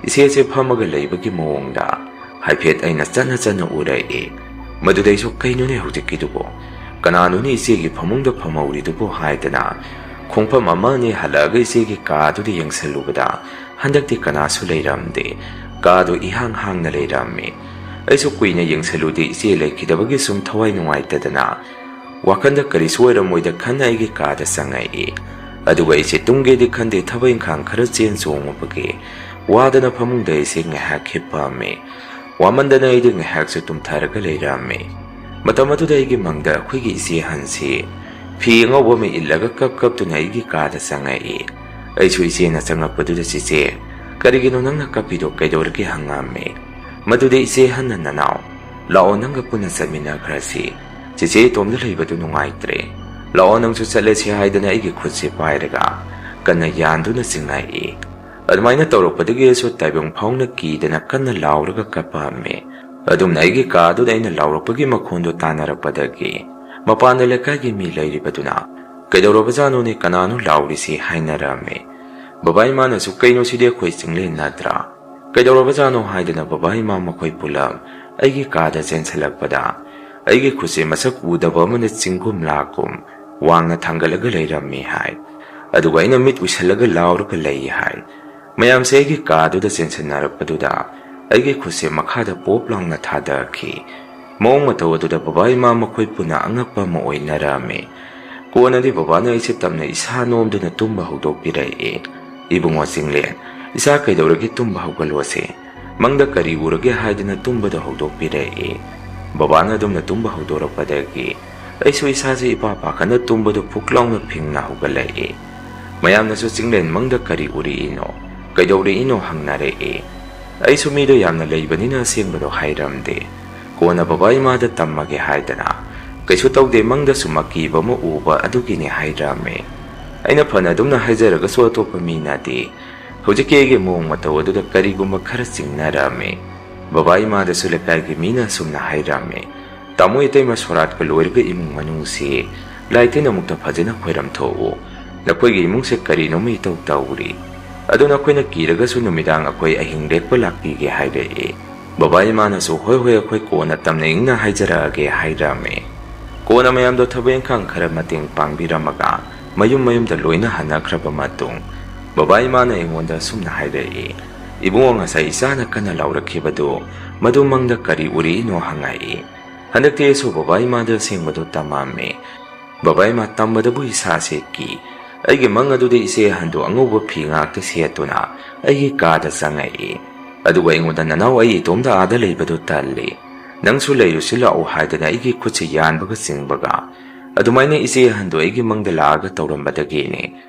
ꯏꯆꯦꯁꯦ ꯐꯝꯃꯒ ꯂꯩꯕꯒꯤ ꯃꯑꯣꯡꯗ ꯍꯥꯏꯐꯦꯠ ꯑꯩꯅ ꯆꯠꯅ ꯆꯠꯅ ꯎꯔꯛꯏ꯫ ꯃꯗꯨꯗꯩꯁꯨ "ꯀꯩꯅꯣꯅꯦ ꯍꯧꯖꯤꯛꯀꯤꯗꯨꯕꯣ? ꯀꯅꯥꯅꯣꯅꯦ ꯏꯆꯦꯒꯤ ꯐꯃꯨꯡꯗ ꯐꯝꯍꯧꯔꯤꯗꯨꯕꯣ?" ꯍꯥꯏꯗꯅ ꯈꯣꯡꯐꯝ ꯑꯃ ꯑꯅꯤ ꯍꯜꯂꯛꯑꯒ ꯏꯆꯦꯒꯤ ꯀꯥ ꯑꯗꯨꯗ ꯌꯦꯡꯁꯜꯂꯨꯕꯗ ꯍꯟꯗꯛꯇꯤ ꯀꯅꯥꯁꯨ ꯂꯩꯔꯝꯗꯦ꯫ ꯀꯥꯗꯨ ꯏꯍꯥꯡ ꯍꯥꯡꯅ ꯂꯩꯔꯝꯃꯤ꯫ ꯑꯩꯁꯨ ꯀꯨꯏꯅ ꯌꯦꯡꯁꯜꯂꯨꯗꯦ, ꯏꯆꯦ ꯂꯩꯈꯤꯗꯕꯒꯤ ꯁꯨꯝ ꯊꯋꯥꯏ ꯅꯨꯡꯉꯥꯏꯇꯗꯅ ꯋꯥꯈꯟꯗ ꯀꯔꯤꯁꯨ ꯑꯣꯏꯔꯝꯃꯣꯏꯗ ꯈꯟꯅ ꯑꯩꯒꯤ ꯀꯥꯗ ꯆꯪꯉꯛꯏ꯫ ꯑꯗꯨꯒ ꯑꯩꯁꯦ ꯇꯨꯝꯒꯦꯗꯤ ꯈꯟꯗꯦ, ꯊꯕꯛ ꯏꯪꯈꯥꯡ ꯈꯔ ꯆꯦꯟ ꯆꯣꯡꯉꯨꯕꯒꯤ ꯋꯥꯗꯅ ꯐꯃꯨꯡꯗ ꯑꯩꯁꯦ ꯉꯥꯏꯍꯥꯛ ꯍꯤꯞꯄꯝꯃꯤ꯫ ꯋꯥꯃꯟꯗꯅ ꯑꯩꯗꯤ ꯉꯥꯏꯍꯥꯛꯁꯨ ꯇꯨꯝꯊꯔꯒ ꯂꯩꯔꯝꯃꯤ꯫ ꯃꯇꯝ ꯑꯗꯨꯗ ꯑꯩꯒꯤ ꯃꯪꯗ ꯑꯩꯈꯣꯏꯒꯤ ꯏꯆꯦ ꯑꯍꯟꯁꯤ ꯐꯤ ꯑꯉꯧꯕ ꯑꯃ ꯏꯜꯂꯒ ꯀꯞ ꯀꯞꯇꯨꯅ ꯑꯩꯒꯤ ꯀꯥꯗ ꯆꯪꯉꯛꯏ꯫ ꯑꯩꯁꯨ ꯏꯆꯦꯅ ꯆꯪꯉꯛꯄꯗꯨꯗ, "ꯆꯦꯆꯦ, ꯀꯔꯤꯒꯤꯅꯣ ꯅꯪꯅ ꯀꯞꯄꯤꯗꯣ? ꯀꯩꯗꯧꯔꯒꯦ?" ꯍꯪꯉꯝꯃꯤ꯫ ꯃꯗꯨꯗ ꯏꯆꯦ ꯍꯟꯅ, "ꯅꯅꯥꯎ, ꯂꯥꯛꯑꯣ, ꯅꯪꯒ ꯄꯨꯟꯅ ꯆꯠꯃꯤꯟꯅꯈ꯭ꯔꯁꯤ꯫ ꯆꯦꯆꯦ ꯏꯇꯣꯝꯗ ꯂꯩꯕꯗꯨ ꯅꯨꯡꯉꯥꯏꯇ꯭ꯔꯦ꯫ ꯂꯥꯛꯑꯣ, ꯅꯪꯁꯨ ꯆꯠꯂꯁꯤ" ꯍꯥꯏꯗꯅ ꯑꯩꯒꯤ ꯈꯨꯠꯁꯦ ꯄꯥꯏꯔꯒ ꯀꯟꯅ ꯌꯥꯟꯗꯨꯅ ꯆꯤꯡꯉꯛꯏ꯫ ꯑꯗꯨꯃꯥꯏꯅ ꯇꯧꯔꯛꯄꯗꯒꯤ ꯑꯩꯁꯨ ꯇꯥꯏꯕꯪ ꯐꯥꯎꯅ ꯀꯤꯗꯅ ꯀꯟꯅ ꯂꯥꯎꯔꯒ ꯀꯞꯄꯝꯃꯤ꯫ ꯑꯗꯨꯝꯅ ꯑꯩꯒꯤ ꯀꯥꯗꯨꯗ ꯑꯩꯅ ꯂꯥꯎꯔꯛꯄꯒꯤ ꯃꯈꯣꯟꯗꯣ ꯇꯥꯅꯔꯛꯄꯗꯒꯤ ꯃꯄꯥꯟꯗ ꯂꯩꯀꯥꯏꯒꯤ ꯃꯤ ꯂꯩꯔꯤꯕꯗꯨꯅ, "ꯀꯩꯗꯧꯔꯕꯖꯥꯠꯅꯣꯅꯦ, ꯀꯅꯥꯅꯣ ꯂꯥꯎꯔꯤꯁꯤ?" ꯍꯥꯏꯅꯔꯝꯃꯤ꯫ ꯕꯕꯥ ꯏꯃꯥꯅꯁꯨ, "ꯀꯩꯅꯣ, ꯁꯤꯗꯤ ꯑꯩꯈꯣꯏ ꯆꯤꯡꯂꯦꯟ ꯅꯠꯇ꯭ꯔꯥ? ꯀꯩꯗꯧꯔꯕꯖꯥꯠꯅꯣ?" ꯍꯥꯏꯗꯅ ꯕꯕꯥ ꯏꯃꯥ ꯃꯈꯣꯏ ꯄꯨꯂꯞ ꯑꯩꯒꯤ ꯀꯥꯗ ꯆꯦꯟꯁꯤꯜꯂꯛꯄꯗ, ꯑꯩꯒꯤ ꯈꯨꯠꯁꯦ ꯃꯁꯛ ꯎꯗꯕ ꯑꯃꯅ ꯆꯤꯡꯒꯨꯝ ꯂꯥꯛꯀꯨꯝ ꯋꯥꯡꯅ ꯊꯥꯡꯒꯠꯂꯒ ꯂꯩꯔꯝꯃꯤ ꯍꯥꯏ꯫ ꯑꯗꯨꯒ ꯑꯩꯅ ꯃꯤꯠ ꯎꯏꯁꯜꯂꯒ ꯂꯥꯎꯔꯒ ꯂꯩ ꯍꯥꯏ꯫ ꯃꯌꯥꯝꯁꯦ ꯑꯩꯒꯤ ꯀꯥꯗꯨꯗ ꯆꯦꯟꯁꯤꯟꯅꯔꯛꯄꯗꯨꯗ ꯑꯩꯒꯤ ꯈꯨꯠꯁꯦ ꯃꯈꯥꯗ ꯄꯣꯞ ꯂꯥꯎꯅ ꯊꯥꯗꯈꯤ꯫ ꯃꯑꯣꯡ ꯃꯇꯧ ꯑꯗꯨꯗ ꯕꯕꯥ ꯏꯃꯥ ꯃꯈꯣꯏ ꯄꯨꯟꯅ ꯑꯉꯛꯄ ꯑꯃ ꯑꯣꯏꯅꯔꯝꯃꯤ꯫ ꯀꯣꯟꯅꯗꯤ ꯕꯕꯥꯅ ꯑꯩꯁꯦ ꯇꯞꯅ ꯏꯁꯥ ꯅꯣꯝꯗꯨꯅ ꯇꯨꯝꯕ ꯍꯧꯗꯣꯛꯄꯤꯔꯛꯏ꯫ "ꯏꯕꯨꯡꯉꯣ ꯆꯤꯡꯂꯦꯟ, ꯏꯁꯥ ꯀꯩꯗꯧꯔꯒꯦ? ꯇꯨꯝꯕ ꯍꯧꯒꯠꯂꯣꯁꯦ꯫ ꯃꯪꯗ ꯀꯔꯤ ꯎꯔꯒꯦ?" ꯍꯥꯏꯗꯨꯅ ꯇꯨꯝꯕꯗ ꯍꯧꯗꯣꯛꯄꯤꯔꯛꯏ꯫ ꯕꯕꯥꯅ ꯑꯗꯨꯝꯅ ꯇꯨꯝꯕ ꯍꯧꯗꯣꯔꯛꯄꯗꯒꯤ ꯑꯩꯁꯨ ꯏꯁꯥꯁꯦ ꯏꯄꯥ ꯄꯥꯈꯠꯅ ꯇꯨꯝꯕꯗꯨ ꯐꯨꯛ ꯂꯥꯎꯅ ꯐꯤꯡꯅ ꯍꯧꯒꯠꯂꯛꯏ꯫ ꯃꯌꯥꯝꯅꯁꯨ, "ꯆꯤꯡꯂꯦꯟ, ꯃꯪꯗ ꯀꯔꯤ ꯎꯔꯤꯅꯣ? ꯀꯩꯗꯧꯔꯛꯏꯅꯣ?" ꯍꯪꯅꯔꯛꯏ꯫ ꯑꯩꯁꯨ ꯃꯤꯗꯣ ꯌꯥꯝꯅ ꯂꯩꯕꯅꯤꯅ ꯑꯁꯦꯡꯕꯗꯣ ꯍꯥꯏꯔꯝꯗꯦ꯫ ꯀꯣꯟꯅ ꯕꯕꯥ ꯏꯃꯥꯗ ꯇꯝꯃꯒꯦ ꯍꯥꯏꯗꯅ, "ꯀꯩꯁꯨ ꯇꯧꯗꯦ, ꯃꯪꯗ ꯁꯨꯝ ꯑꯀꯤꯕ ꯑꯃ ꯎꯕ ꯑꯗꯨꯒꯤꯅꯤ" ꯍꯥꯏꯔꯝꯃꯤ꯫ ꯑꯩꯅ ꯐꯅ ꯑꯗꯨꯝꯅ ꯍꯥꯏꯖꯔꯒꯁꯨ ꯑꯇꯣꯞꯄ ꯃꯤꯅꯗꯤ ꯍꯧꯖꯤꯛꯀꯤ ꯑꯩꯒꯤ ꯃꯑꯣꯡ ꯃꯇꯧ ꯑꯗꯨꯗ ꯀꯔꯤꯒꯨꯝꯕ ꯈꯔ ꯆꯤꯡꯅꯔꯝꯃꯤ꯫ ꯕꯕꯥ ꯏꯃꯥꯗꯁꯨ ꯂꯩꯀꯥꯏꯒꯤ ꯃꯤꯅ ꯑꯁꯨꯝꯅ ꯍꯥꯏꯔꯝꯃꯤ, "ꯇꯥꯃꯣ ꯏꯇꯩꯃ ꯁꯣꯔꯥꯠꯀ ꯂꯣꯏꯔꯒ ꯏꯃꯨꯡ ꯃꯅꯨꯡꯁꯤ ꯂꯥꯏ ꯇꯤꯟ ꯑꯃꯨꯛꯇ ꯐꯖꯅ ꯈꯣꯏꯔꯝꯊꯣꯛꯎ꯫ ꯅꯈꯣꯏꯒꯤ ꯏꯃꯨꯡꯁꯦ ꯀꯔꯤꯅꯣꯃ ꯏꯇꯧ ꯇꯧꯔꯤ꯫ ꯑꯗꯨ ꯅꯈꯣꯏꯅ ꯀꯤꯔꯒꯁꯨ ꯅꯨꯃꯤꯗꯥꯡ ꯑꯩꯈꯣꯏ ꯑꯍꯤꯡ ꯂꯦꯛꯄ ꯂꯥꯛꯄꯤꯒꯦ" ꯍꯥꯏꯔꯛꯏ꯫ ꯕꯕꯥ ꯏꯃꯥꯅꯁꯨ, "ꯍꯣꯏ ꯍꯣꯏ, ꯑꯩꯈꯣꯏ ꯀꯣꯟꯅ ꯇꯝꯅ ꯏꯪꯅ ꯍꯥꯏꯖꯔꯛꯑꯒꯦ" ꯍꯥꯏꯔꯝꯃꯤ꯫ ꯀꯣꯟꯅ ꯃꯌꯥꯝꯗꯣ ꯊꯕꯛ ꯏꯪꯈꯥꯡ ꯈꯔ ꯃꯇꯦꯡ ꯄꯥꯡꯕꯤꯔꯝꯃꯒ ꯃꯌꯨꯝ ꯃꯌꯨꯝꯗ ꯂꯣꯏꯅ ꯍꯟꯅꯈ꯭ꯔꯕ ꯃꯇꯨꯡ, ꯕꯕꯥ ꯏꯃꯥꯅ ꯑꯩꯉꯣꯟꯗ ꯑꯁꯨꯝꯅ ꯍꯥꯏꯔꯛꯏ, "ꯏꯕꯨꯡꯉꯣ, ꯉꯁꯥꯏ ꯏꯆꯥꯅ ꯀꯟꯅ ꯂꯥꯎꯔꯛꯈꯤꯕꯗꯨ, ꯃꯗꯨ ꯃꯪꯗ ꯀꯔꯤ ꯎꯔꯤꯅꯣ?" ꯍꯪꯉꯛꯏ꯫ ꯍꯟꯗꯛꯇꯤ ꯑꯩꯁꯨ ꯕꯕꯥ ꯏꯃꯥꯗ ꯑꯁꯦꯡꯕꯗꯨ ꯇꯝꯃꯝꯃꯤ꯫ ꯕꯕꯥ ꯏꯃꯥ, ꯇꯝꯕꯗꯕꯨ ꯏꯁꯥꯁꯦ ꯀꯤ꯫ ꯑꯩꯒꯤ ꯃꯪ ꯑꯗꯨꯗꯤ ꯏꯆꯦ ꯑꯍꯟꯗꯨ ꯑꯉꯧꯕ ꯐꯤ ꯉꯥꯛꯇ ꯁꯦꯠꯇꯨꯅ ꯑꯩꯒꯤ ꯀꯥꯗ ꯆꯪꯉꯛꯏ꯫ ꯑꯗꯨꯒ ꯑꯩꯉꯣꯟꯗ, "ꯅꯅꯥꯎ, ꯑꯩ ꯏꯇꯣꯝꯗ ꯑꯥꯗ ꯂꯩꯕꯗꯨ ꯇꯜꯂꯤ꯫ ꯅꯪꯁꯨ ꯂꯩꯔꯨꯁꯤ ꯂꯥꯛꯎ" ꯍꯥꯏꯗꯅ ꯑꯩꯒꯤ ꯈꯨꯠꯁꯦ ꯌꯥꯟꯕꯒ ꯆꯤꯡꯕꯒ "ꯑꯗꯨꯃꯥꯏꯅ ꯏꯆꯦ ꯑꯍꯟꯗꯣ ꯑꯩꯒꯤ ꯃꯪꯗ ꯂꯥꯛꯑꯒ ꯇꯧꯔꯝꯕꯗꯒꯤꯅꯦ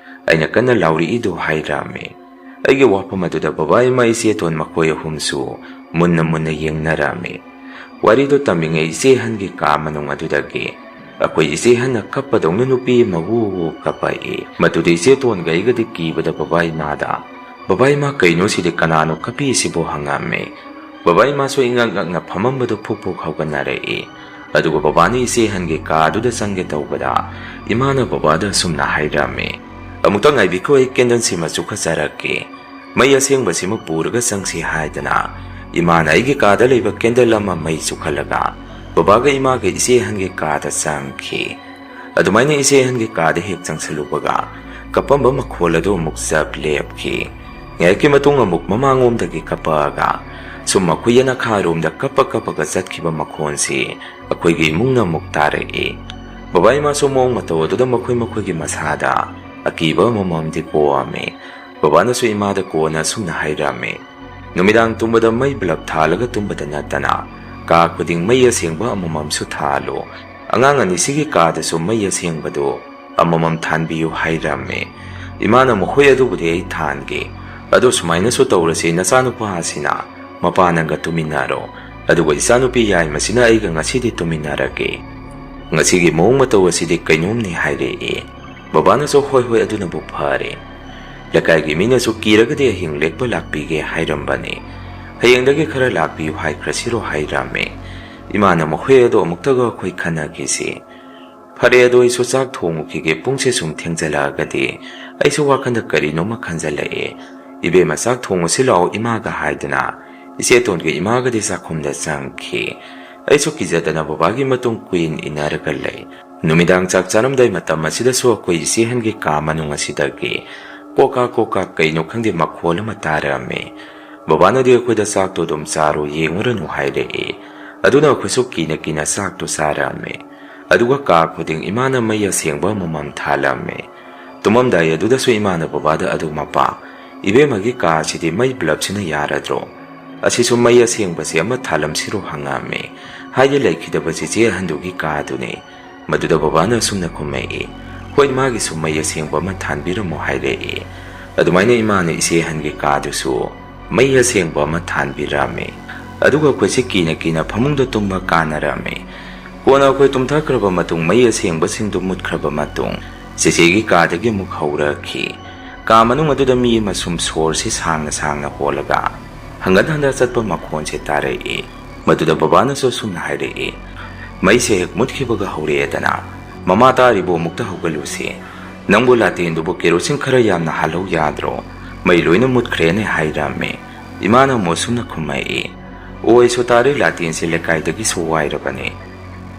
ꯑꯩꯅ ꯀꯟꯅ ꯂꯥꯎꯔꯛꯏꯗꯣ" ꯍꯥꯏꯔꯝꯃꯤ꯫ ꯑꯩꯒꯤ ꯋꯥꯐꯝ ꯑꯗꯨꯗ ꯕꯕꯥ, ꯏꯃꯥ, ꯏꯆꯦꯇꯣꯟ ꯃꯈꯣꯏ ꯑꯍꯨꯝꯁꯨ ꯃꯨꯟꯅ ꯃꯨꯟꯅ ꯌꯦꯡꯅꯔꯝꯃꯤ꯫ ꯋꯥꯔꯤꯗꯣ ꯇꯝꯃꯤꯉꯩ ꯏꯆꯦ ꯑꯍꯟꯒꯤ ꯀꯥ ꯃꯅꯨꯡ ꯑꯗꯨꯗꯒꯤ ꯑꯩꯈꯣꯏ ꯏꯆꯦ ꯑꯍꯟꯅ ꯀꯞꯄꯗꯧꯅ ꯅꯨꯄꯤ ꯑꯃ ꯋꯨ ꯋꯨ ꯀꯞꯄꯛꯏ꯫ ꯃꯗꯨꯗ ꯏꯆꯦꯇꯣꯟꯒ ꯑꯩꯒꯗꯤ ꯀꯤꯕꯗ ꯕꯕꯥ ꯏꯃꯥꯗ, "ꯕꯕꯥ ꯏꯃꯥ, ꯀꯩꯅꯣ ꯁꯤꯗꯤ, ꯀꯅꯥꯅꯣ ꯀꯞꯄꯤꯁꯤꯕꯣ?" ꯍꯪꯉꯝꯃꯤ꯫ ꯕꯕꯥ ꯏꯃꯥꯁꯨ ꯏꯉꯛ ꯉꯛꯅ ꯐꯝꯃꯝꯕꯗꯨ ꯐꯨꯛ ꯐꯨꯛ ꯍꯧꯒꯠꯅꯔꯛꯏ꯫ ꯑꯗꯨꯒ ꯕꯕꯥꯅ ꯏꯆꯦ ꯑꯍꯟꯒꯤ ꯀꯥꯗꯨꯗ ꯆꯪꯒꯦ ꯇꯧꯕꯗ ꯏꯃꯥꯅ ꯕꯕꯥꯗ ꯑꯁꯨꯝꯅ ꯍꯥꯏꯔꯝꯃꯤ, "ꯑꯃꯨꯛꯇ ꯉꯥꯏꯕꯤꯈꯣ, ꯑꯩ ꯀꯦꯟꯗꯜꯁꯤꯃ ꯆꯨꯈꯠꯆꯔꯛꯀꯦ꯫ ꯃꯩ ꯑꯁꯦꯡꯕꯁꯤꯃ ꯄꯨꯔꯒ ꯆꯪꯁꯤ" ꯍꯥꯏꯗꯅ ꯏꯃꯥꯅ ꯑꯩꯒꯤ ꯀꯥꯗ ꯂꯩꯕ ꯀꯦꯟꯗꯜ ꯑꯃ ꯃꯩ ꯆꯨꯈꯠꯂꯒ ꯕꯕꯥꯒ ꯏꯃꯥꯒ ꯏꯆꯦ ꯑꯍꯟꯒꯤ ꯀꯥꯗ ꯆꯪꯈꯤ꯫ ꯑꯗꯨꯃꯥꯏꯅ ꯏꯆꯦ ꯑꯍꯟꯒꯤ ꯀꯥꯗ ꯍꯦꯛ ꯆꯪꯁꯤꯜꯂꯨꯕꯒ ꯀꯞꯄꯝꯕ ꯃꯈꯣꯜ ꯑꯗꯨ ꯑꯃꯨꯛ ꯆꯞ ꯂꯦꯞꯈꯤ꯫ ꯉꯥꯏꯍꯥꯛꯀꯤ ꯃꯇꯨꯡ ꯑꯃꯨꯛ ꯃꯃꯥꯡꯂꯣꯝꯗꯒꯤ ꯀꯞꯄꯛꯑꯒ ꯁꯨꯝ ꯃꯈꯣꯏ ꯌꯦꯅꯈꯥꯔꯣꯝꯗ ꯀꯞꯄ ꯀꯞꯄꯒ ꯆꯠꯈꯤꯕ ꯃꯈꯣꯟꯁꯤ ꯑꯩꯈꯣꯏꯒꯤ ꯏꯃꯨꯡꯅ ꯑꯃꯨꯛ ꯇꯥꯔꯛꯏ꯫ ꯕꯕꯥ ꯏꯃꯥꯁꯨ ꯃꯑꯣꯡ ꯃꯇꯧ ꯑꯗꯨꯗ ꯃꯈꯣꯏ ꯃꯈꯣꯏꯒꯤ ꯃꯁꯥꯗ ꯑꯀꯤꯕ ꯑꯃꯃꯝꯗꯤ ꯄꯣꯛꯑꯝꯃꯤ꯫ ꯕꯕꯥꯅꯁꯨ ꯏꯃꯥꯗ ꯀꯣꯟꯅ ꯑꯁꯨꯝꯅ ꯍꯥꯏꯔꯝꯃꯤ, "ꯅꯨꯃꯤꯗꯥꯡ ꯇꯨꯝꯕꯗ ꯃꯩ ꯕꯂꯕ ꯊꯥꯜꯂꯒ ꯇꯨꯝꯕꯗ ꯅꯠꯇꯅ ꯀꯥ ꯈꯨꯗꯤꯡ ꯃꯩ ꯑꯁꯦꯡꯕ ꯑꯃꯃꯝꯁꯨ ꯊꯥꯜꯂꯨ꯫ ꯑꯉꯥꯡ ꯑꯅꯤꯁꯤꯒꯤ ꯀꯥꯗꯁꯨ ꯃꯩ ꯑꯁꯦꯡꯕꯗꯨ ꯑꯃꯃꯝ ꯊꯥꯟꯕꯤꯌꯨ" ꯍꯥꯏꯔꯝꯃꯤ꯫ ꯏꯃꯥꯅ, "ꯃꯈꯣꯏ ꯑꯗꯨꯕꯨꯗꯤ ꯑꯩ ꯊꯥꯟꯒꯦ꯫ ꯑꯗꯣ ꯁꯨꯃꯥꯏꯅꯁꯨ ꯇꯧꯔꯁꯤ, ꯅꯆꯥꯅꯨꯄꯥ ꯑꯁꯤꯅ ꯃꯄꯥ ꯅꯪꯒ ꯇꯨꯃꯤꯟꯅꯔꯣ꯫ ꯑꯗꯨꯒ ꯏꯆꯥꯅꯨꯄꯤ ꯌꯥꯏꯃꯁꯤꯅ ꯑꯩꯒ ꯉꯁꯤꯗꯤ ꯇꯨꯃꯤꯟꯅꯔꯒꯦ꯫ ꯉꯁꯤꯒꯤ ꯃꯑꯣꯡ ꯃꯇꯧ ꯑꯁꯤꯗꯤ ꯀꯩꯅꯣꯝꯅꯤ" ꯍꯥꯏꯔꯛꯏ꯫ ꯕꯕꯥꯅꯁꯨ, "ꯍꯣꯏ ꯍꯣꯏ, ꯑꯗꯨꯅꯕꯨ ꯐꯔꯦ꯫ ꯂꯩꯀꯥꯏꯒꯤ ꯃꯤꯅꯁꯨ ꯀꯤꯔꯒꯗꯤ ꯑꯍꯤꯡ ꯂꯦꯛꯄ ꯂꯥꯛꯄꯤꯒꯦ ꯍꯥꯏꯔꯝꯕꯅꯤ꯫ ꯍꯌꯦꯡꯗꯒꯤ ꯈꯔ ꯂꯥꯛꯄꯤꯌꯨ ꯍꯥꯏꯈ꯭ꯔꯁꯤꯔꯣ" ꯍꯥꯏꯔꯝꯃꯤ꯫ ꯏꯃꯥꯅ, "ꯃꯈꯣꯏ ꯑꯗꯣ ꯑꯃꯨꯛꯇꯒ ꯑꯩꯈꯣꯏ ꯈꯟꯅꯈꯤꯁꯤ꯫ ꯐꯔꯦ, ꯑꯗꯣ ꯑꯩꯁꯨ ꯆꯥꯛ ꯊꯣꯡꯉꯨꯈꯤꯒꯦ, ꯄꯨꯡꯁꯦ ꯁꯨꯝ ꯊꯦꯡꯖꯜꯂꯛꯑꯒꯗꯤ ꯑꯩꯁꯨ ꯋꯥꯈꯟꯗ ꯀꯔꯤꯅꯣꯃ ꯈꯟꯖꯜꯂꯛꯑꯦ꯫ ꯏꯕꯦꯝꯃ, ꯆꯥꯛ ꯊꯣꯡꯉꯨꯁꯤ ꯂꯥꯛꯑꯣ ꯏꯃꯥꯒ" ꯍꯥꯏꯗꯅ ꯏꯆꯦꯇꯣꯟꯒ ꯏꯃꯥꯒꯗꯤ ꯆꯥꯛꯈꯨꯝꯗ ꯆꯪꯈꯤ꯫ ꯑꯩꯁꯨ ꯀꯤꯖꯗꯅ ꯕꯕꯥꯒꯤ ꯃꯇꯨꯡ ꯀꯨꯏꯟ ꯏꯟꯅꯔꯒ ꯂꯩ꯫ ꯅꯨꯃꯤꯗꯥꯡ ꯆꯥꯛ ꯆꯥꯔꯝꯗꯥꯏ ꯃꯇꯝ ꯑꯁꯤꯗꯁꯨ ꯑꯩꯈꯣꯏ ꯏꯆꯦ ꯑꯍꯟꯒꯤ ꯀꯥ ꯃꯅꯨꯡ ꯑꯁꯤꯗꯒꯤ ꯀꯣꯀꯥ ꯀꯣꯀꯥ ꯀꯩꯅꯣ ꯈꯪꯗꯦ ꯃꯈꯣꯜ ꯑꯃ ꯇꯥꯔꯛꯑꯝꯃꯤ꯫ ꯕꯕꯥꯅꯗꯤ ꯑꯩꯈꯣꯏꯗ "ꯆꯥꯛꯇꯣ ꯑꯗꯨꯝ ꯆꯥꯔꯣ, ꯌꯦꯡꯉꯨꯔꯅꯨ" ꯍꯥꯏꯔꯛꯏ꯫ ꯑꯗꯨꯅ ꯑꯩꯈꯣꯏꯁꯨ ꯀꯤꯅ ꯀꯤꯅ ꯆꯥꯛꯇꯣ ꯆꯥꯔꯛꯑꯝꯃꯤ꯫ ꯑꯗꯨꯒ ꯀꯥ ꯈꯨꯗꯤꯡ ꯏꯃꯥꯅ ꯃꯩ ꯑꯁꯦꯡꯕ ꯑꯃꯃꯝ ꯊꯥꯜꯂꯝꯃꯤ꯫ ꯇꯨꯝꯃꯝꯗꯥꯏ ꯑꯗꯨꯗꯁꯨ ꯏꯃꯥꯅ ꯕꯕꯥꯗ, "ꯑꯗꯨ ꯃꯄꯥ, ꯏꯕꯦꯝꯃꯒꯤ ꯀꯥ ꯑꯁꯤꯗꯤ ꯃꯩ ꯕ꯭ꯂꯕꯁꯤꯅ ꯌꯥꯔꯗ꯭ꯔꯣ? ꯑꯁꯤꯁꯨ ꯃꯩ ꯑꯁꯦꯡꯕꯁꯤ ꯑꯃ ꯊꯥꯜꯂꯝꯁꯤꯔꯣ?" ꯍꯪꯉꯛꯑꯝꯃꯤ꯫ ꯍꯥꯏꯗꯤ ꯂꯩꯈꯤꯗꯕ ꯆꯤꯆꯦ ꯑꯍꯟꯗꯨꯒꯤ ꯀꯥꯗꯨꯅꯤ꯫ ꯃꯗꯨꯗ ꯕꯕꯥꯅ ꯑꯁꯨꯝꯅ ꯈꯨꯝꯃꯛꯏ, "ꯍꯣꯏ, ꯃꯥꯒꯤꯁꯨ ꯃꯩ ꯑꯁꯦꯡꯕ ꯑꯃ ꯊꯥꯟꯕꯤꯔꯝꯃꯣ" ꯍꯥꯏꯔꯛꯏ꯫ ꯑꯗꯨꯃꯥꯏꯅ ꯏꯃꯥꯅ ꯏꯆꯦ ꯑꯍꯟꯒꯤ ꯀꯥꯗꯨꯁꯨ ꯃꯩ ꯑꯁꯦꯡꯕ ꯑꯃ ꯊꯥꯟꯕꯤꯔꯝꯃꯤ꯫ ꯑꯗꯨꯒ ꯑꯩꯈꯣꯏꯁꯦ ꯀꯤꯅ ꯀꯤꯅ ꯐꯃꯨꯡꯗ ꯇꯨꯝꯕ ꯀꯥꯟꯅꯔꯝꯃꯤ꯫ ꯀꯣꯟꯅ ꯑꯩꯈꯣꯏ ꯇꯨꯝꯊꯈ꯭ꯔꯕ ꯃꯇꯨꯡ, ꯃꯩ ꯑꯁꯦꯡꯕꯁꯤꯡꯗꯨ ꯃꯨꯠꯈ꯭ꯔꯕ ꯃꯇꯨꯡ, ꯆꯦꯆꯦꯒꯤ ꯀꯥꯗꯒꯤ ꯑꯃꯨꯛ ꯍꯧꯔꯛꯈꯤ꯫ ꯀꯥ ꯃꯅꯨꯡ ꯑꯗꯨꯗ ꯃꯤ ꯑꯃ ꯁꯨꯝ ꯁꯣꯔꯁꯤ ꯁꯥꯡꯅ ꯁꯥꯡꯅ ꯍꯣꯜꯂꯒ ꯍꯪꯒꯠ ꯍꯟꯗ ꯆꯠꯄ ꯃꯈꯣꯟꯁꯦ ꯇꯥꯔꯛꯏ꯫ ꯃꯗꯨꯗ ꯕꯕꯥꯅꯁꯨ ꯑꯁꯨꯝꯅ ꯍꯥꯏꯔꯛꯏ, "ꯃꯩꯁꯦ ꯍꯦꯛ ꯃꯨꯠꯈꯤꯕꯒ ꯍꯧꯔꯛꯑꯦꯗꯅ꯫ ꯃꯃꯥ ꯇꯥꯔꯤꯕꯣ, ꯑꯃꯨꯛꯇ ꯍꯧꯒꯠꯂꯨꯁꯤ꯫ ꯅꯪꯕꯨ ꯂꯥꯇꯦꯟꯗꯨꯕꯨ ꯀꯦꯔꯣꯁꯤꯟ ꯈꯔ ꯌꯥꯝꯅ ꯍꯥꯜꯍꯧ ꯌꯥꯗ꯭ꯔꯣ? ꯃꯩ ꯂꯣꯏꯅ ꯃꯨꯠꯈ꯭ꯔꯦꯅꯦ" ꯍꯥꯏꯔꯝꯃꯤ꯫ ꯏꯃꯥꯅ ꯑꯃꯨꯛ ꯑꯁꯨꯝꯅ ꯈꯨꯝꯃꯛꯏ, "ꯑꯣ, ꯑꯩꯁꯨ ꯇꯥꯔꯦ, ꯂꯥꯇꯦꯟꯁꯦ ꯂꯩꯀꯥꯏꯗꯒꯤꯁꯨ ꯋꯥꯏꯔꯕꯅꯤ꯫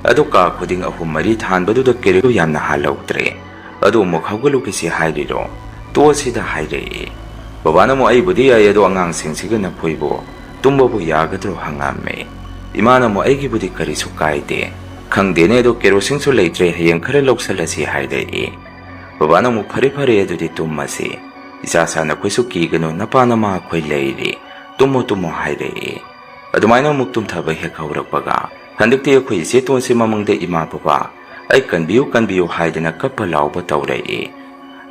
ꯑꯗꯣ ꯀꯥ ꯈꯨꯗꯤꯡ ꯑꯍꯨꯝ ꯃꯔꯤ ꯊꯥꯟꯕꯗꯨꯗ ꯀꯦꯔꯣꯁꯤꯟ ꯌꯥꯝꯅ ꯍꯥꯜꯍꯧꯗ꯭ꯔꯦ꯫ ꯑꯗꯣ ꯑꯃꯨꯛ ꯍꯧꯒꯠꯂꯨꯒꯦꯁꯤ ꯍꯥꯏꯔꯤꯔꯣ? ꯇꯣꯛꯑꯁꯤꯗ" ꯍꯥꯏꯔꯛꯏ꯫ ꯕꯕꯥꯅ ꯑꯃꯨꯛ, "ꯑꯩꯕꯨꯗꯤ ꯌꯥꯏ, ꯑꯗꯣ ꯑꯉꯥꯡꯁꯤꯡꯁꯤꯒ ꯅꯈꯣꯏꯕꯨ ꯇꯨꯝꯕꯕꯨ ꯌꯥꯒꯗ꯭ꯔꯣ?" ꯍꯪꯉꯝꯃꯤ꯫ ꯏꯃꯥꯅ ꯑꯃꯨꯛ, "ꯑꯩꯒꯤꯕꯨꯗꯤ ꯀꯔꯤꯁꯨ ꯀꯥꯏꯗꯦ꯫ ꯈꯪꯗꯦꯅꯦ, ꯑꯗꯣ ꯀꯦꯔꯣꯁꯤꯟꯁꯨ ꯂꯩꯇ꯭ꯔꯦ, ꯍꯌꯦꯡ ꯈꯔ ꯂꯧꯁꯜꯂꯁꯤ" ꯍꯥꯏꯔꯛꯏ꯫ ꯕꯕꯥꯅ ꯑꯃꯨꯛ, "ꯐꯔꯦ ꯐꯔꯦ, ꯑꯗꯨꯗꯤ ꯇꯨꯝꯃꯁꯤ꯫ ꯏꯆꯥ ꯁꯥ, ꯅꯈꯣꯏꯁꯨ ꯀꯤꯒꯅꯨ, ꯅꯄꯥ ꯅꯃꯥ ꯑꯩꯈꯣꯏ ꯂꯩꯔꯤ꯫ ꯇꯨꯝꯃꯣ ꯇꯨꯝꯃꯣ" ꯍꯥꯏꯔꯛꯏ꯫ ꯑꯗꯨꯃꯥꯏꯅ ꯑꯃꯨꯛ ꯇꯨꯝꯊꯕ ꯍꯦꯛ ꯍꯧꯔꯛꯄꯒ, ꯍꯟꯗꯛꯇꯤ ꯑꯩꯈꯣꯏ ꯏꯆꯦꯇꯣꯟꯁꯦ ꯃꯃꯪꯗ "ꯏꯃꯥ ꯕꯕꯥ, ꯑꯩ ꯀꯟꯕꯤꯌꯨ ꯀꯟꯕꯤꯌꯨ" ꯍꯥꯏꯗꯅ ꯀꯞꯄ ꯂꯥꯎꯕ ꯇꯧꯔꯛꯏ꯫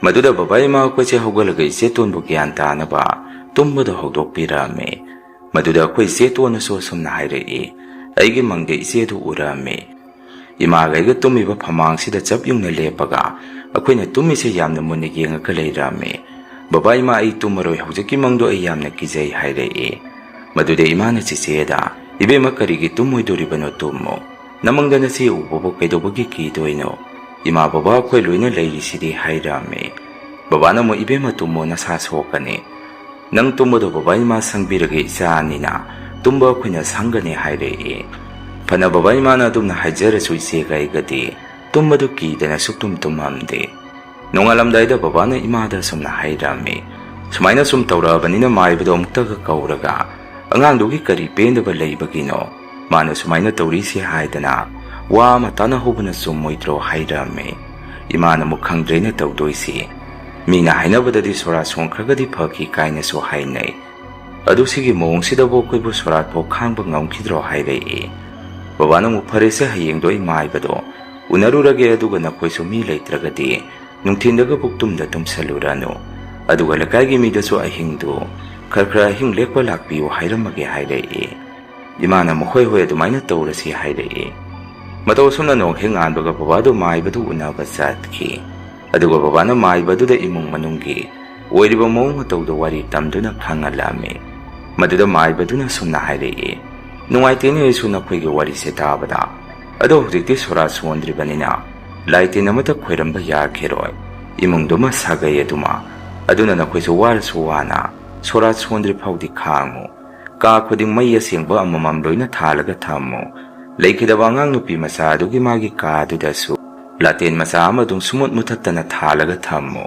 ꯃꯗꯨꯗ ꯕꯕꯥ ꯏꯃꯥ ꯑꯩꯈꯣꯏꯁꯦ ꯍꯧꯒꯠꯂꯒ ꯏꯆꯦꯇꯣꯟꯕꯨ ꯒ꯭ꯌꯥꯟ ꯇꯥꯅꯕ ꯇꯨꯝꯕꯗ ꯍꯧꯗꯣꯛꯄꯤꯔꯝꯃꯤ꯫ ꯃꯗꯨꯗ ꯑꯩꯈꯣꯏ ꯏꯆꯦꯇꯣꯟꯅꯁꯨ ꯑꯁꯨꯝꯅ ꯍꯥꯏꯔꯛꯏ, "ꯑꯩꯒꯤ ꯃꯪꯗ ꯏꯆꯦꯗꯨ ꯎꯔꯝꯃꯤ꯫ ꯏꯃꯥꯒ ꯑꯩꯒ ꯇꯨꯝꯃꯤꯕ ꯐꯃꯥꯡꯁꯤꯗ ꯆꯞ ꯌꯨꯡꯅ ꯂꯦꯞꯄꯒ ꯑꯩꯈꯣꯏꯅ ꯇꯨꯝꯃꯤꯁꯦ ꯌꯥꯝꯅ ꯃꯨꯟꯅ ꯌꯦꯡꯉꯒ ꯂꯩꯔꯝꯃꯤ꯫ ꯕꯕꯥ, ꯏꯃꯥ, ꯑꯩ ꯇꯨꯝꯃꯔꯣꯏ, ꯍꯧꯖꯤꯛꯀꯤ ꯃꯪꯗꯣ ꯑꯩ ꯌꯥꯝꯅ ꯀꯤꯖꯩ" ꯍꯥꯏꯔꯛꯏ꯫ ꯃꯗꯨꯗ ꯏꯃꯥꯅ ꯆꯦꯆꯦꯗ, "ꯏꯕꯦꯝꯃ, ꯀꯔꯤꯒꯤ ꯇꯨꯝꯃꯣꯏꯗꯣꯔꯤꯕꯅꯣ? ꯇꯨꯝꯃꯣ꯫ ꯅꯃꯪꯗ ꯅꯆꯦ ꯎꯕꯕꯨ ꯀꯩꯗꯧꯕꯒꯤ ꯀꯤꯗꯣꯏꯅꯣ? ꯏꯃꯥ ꯕꯕꯥ ꯑꯩꯈꯣꯏ ꯂꯣꯏꯅ ꯂꯩꯔꯤꯁꯤꯗꯤ" ꯍꯥꯏꯔꯝꯃꯤ꯫ ꯕꯕꯥꯅ ꯑꯃꯨꯛ, "ꯏꯕꯦꯝꯃ, ꯇꯨꯝꯃꯣ, ꯅꯁꯥ ꯁꯣꯛꯀꯅꯤ꯫ ꯅꯪ ꯇꯨꯝꯕꯗꯣ ꯕꯕꯥ ꯏꯃꯥ ꯁꯪꯕꯤꯔꯒꯦ, ꯏꯆꯥ ꯑꯅꯤꯅ ꯇꯨꯝꯕ ꯑꯩꯈꯣꯏꯅ ꯁꯪꯒꯅꯤ" ꯍꯥꯏꯔꯛꯏ꯫ ꯐꯅ ꯕꯕꯥ ꯏꯃꯥꯅ ꯑꯗꯨꯝꯅ ꯍꯥꯏꯖꯔꯁꯨ ꯏꯆꯦꯒ ꯑꯩꯒꯗꯤ ꯇꯨꯝꯕꯗꯨ ꯀꯤꯗꯅ ꯁꯨꯛꯇꯨꯝ ꯇꯨꯝꯃꯝꯗꯦ꯫ ꯅꯣꯡꯉꯥꯜꯂꯝꯗꯥꯏꯗ ꯕꯕꯥꯅ ꯏꯃꯥꯗ ꯑꯁꯨꯝꯅ ꯍꯥꯏꯔꯝꯃꯤ, "ꯁꯨꯃꯥꯏꯅ ꯁꯨꯝ ꯇꯧꯔꯛꯑꯕꯅꯤꯅ ꯃꯥꯏꯕꯗꯣ ꯑꯃꯨꯛꯇꯒ ꯀꯧꯔꯒ ꯑꯉꯥꯡꯗꯨꯒꯤ ꯀꯔꯤ ꯄꯦꯟꯗꯕ ꯂꯩꯕꯒꯤꯅꯣ? ꯃꯥꯅ ꯁꯨꯃꯥꯏꯅ ꯇꯧꯔꯤꯁꯤ ꯍꯥꯏꯗꯅ ꯋꯥ ꯑꯃ ꯇꯥꯟꯅꯍꯧꯕꯅ ꯆꯨꯝꯃꯣꯏꯗ꯭ꯔꯣ?" ꯍꯥꯏꯔꯝꯃꯤ꯫ ꯏꯃꯥꯅ ꯑꯃꯨꯛ, "ꯈꯪꯗ꯭ꯔꯦꯅ ꯇꯧꯗꯣꯏꯁꯤ꯫ ꯃꯤꯅ ꯍꯥꯏꯅꯕꯗꯗꯤ ꯁꯣꯔꯥ ꯁꯣꯟꯈ꯭ꯔꯒꯗꯤ ꯐꯈꯤ ꯀꯥꯏꯅꯁꯨ ꯍꯥꯏꯅꯩ꯫ ꯑꯗꯨ ꯁꯤꯒꯤ ꯃꯑꯣꯡꯁꯤꯗꯕꯨ ꯑꯩꯈꯣꯏꯕꯨ ꯁꯣꯔꯥꯠꯐꯥꯎ ꯈꯥꯡꯕ ꯉꯝꯈꯤꯗ꯭ꯔꯣ?" ꯍꯥꯏꯔꯛꯏ꯫ ꯕꯕꯥꯅ ꯑꯃꯨꯛ, "ꯐꯔꯦꯁꯦ, ꯍꯌꯦꯡꯗꯣ ꯑꯩ ꯃꯥꯏꯕꯗꯣ ꯎꯅꯔꯨꯔꯒꯦ, ꯑꯗꯨꯒ ꯅꯈꯣꯏꯁꯨ ꯃꯤ ꯂꯩꯇ꯭ꯔꯒꯗꯤ ꯅꯨꯡꯊꯤꯟꯗꯒ ꯄꯨꯛꯇꯨꯝꯗ ꯇꯨꯝꯁꯜꯂꯨꯔꯅꯨ꯫ ꯑꯗꯨꯒ ꯂꯩꯀꯥꯏꯒꯤ ꯃꯤꯗꯁꯨ ꯑꯍꯤꯡꯗꯨ ꯈꯔ ꯈꯔ ꯑꯍꯤꯡ ꯂꯦꯛꯄ ꯂꯥꯛꯄꯤꯌꯨ ꯍꯥꯏꯔꯝꯃꯒꯦ" ꯍꯥꯏꯔꯛꯏ꯫ ꯏꯃꯥꯅ ꯑꯃꯨꯛ "ꯍꯣꯏ ꯍꯣꯏ, ꯑꯗꯨꯃꯥꯏꯅ ꯇꯧꯔꯁꯤ" ꯍꯥꯏꯔꯛꯏ꯫ ꯃꯇꯧ ꯑꯁꯨꯝꯅ ꯅꯣꯡ ꯍꯦꯛ ꯉꯥꯟꯕꯒ ꯕꯕꯥꯗꯨ ꯃꯥꯏꯕꯗꯨ ꯎꯅꯕ ꯆꯠꯈꯤ꯫ ꯑꯗꯨꯒ ꯕꯕꯥꯅ ꯃꯥꯏꯕꯗꯨꯗ ꯏꯃꯨꯡ ꯃꯅꯨꯡꯒꯤ ꯑꯣꯏꯔꯤꯕ ꯃꯑꯣꯡ ꯃꯇꯧꯗꯨ ꯋꯥꯔꯤ ꯇꯝꯗꯨꯅ ꯈꯪꯍꯜꯂꯝꯃꯤ꯫ ꯃꯗꯨꯗ ꯃꯥꯏꯕꯗꯨꯅ ꯁꯨꯝꯅ ꯍꯥꯏꯔꯛꯏ, "ꯅꯨꯡꯉꯥꯏꯇꯦꯅꯦ ꯑꯩꯁꯨ ꯅꯈꯣꯏꯒꯤ ꯋꯥꯔꯤꯁꯦ ꯇꯥꯕꯗ꯫ ꯑꯗꯣ ꯍꯧꯖꯤꯛꯇꯤ ꯁꯣꯔꯥꯠ ꯁꯣꯟꯗ꯭ꯔꯤꯕꯅꯤꯅ ꯂꯥꯏ ꯇꯤꯟ ꯑꯃꯠꯇ ꯈꯣꯏꯔꯝꯕ ꯌꯥꯈꯤꯔꯣꯏ꯫ ꯏꯃꯨꯡꯗꯨꯃ ꯁꯥꯒꯩ ꯑꯗꯨꯃ꯫ ꯑꯗꯨꯅ ꯅꯈꯣꯏꯁꯨ ꯋꯥꯔꯁꯨ ꯋꯥꯅ ꯁꯣꯔꯥꯠ ꯁꯣꯟꯗ꯭ꯔꯤ ꯐꯥꯎꯗꯤ ꯈꯥꯡꯉꯨ꯫ ꯀꯥ ꯈꯨꯗꯤꯡ ꯃꯩ ꯑꯁꯦꯡꯕ ꯑꯃꯃꯝ ꯂꯣꯏꯅ ꯊꯥꯜꯂꯒ ꯊꯝꯃꯨ꯫ ꯂꯩꯈꯤꯗꯕ ꯑꯉꯥꯡ ꯅꯨꯄꯤ ꯃꯆꯥ ꯑꯗꯨꯒꯤ ꯃꯥꯒꯤ ꯀꯥ ꯑꯗꯨꯗꯁꯨ ꯂꯥꯇꯦꯟ ꯃꯆꯥ ꯑꯃ ꯑꯗꯨꯝ ꯁꯨꯃꯨꯠ ꯃꯨꯊꯠꯇꯅ ꯊꯥꯜꯂꯒ ꯊꯝꯃꯨ꯫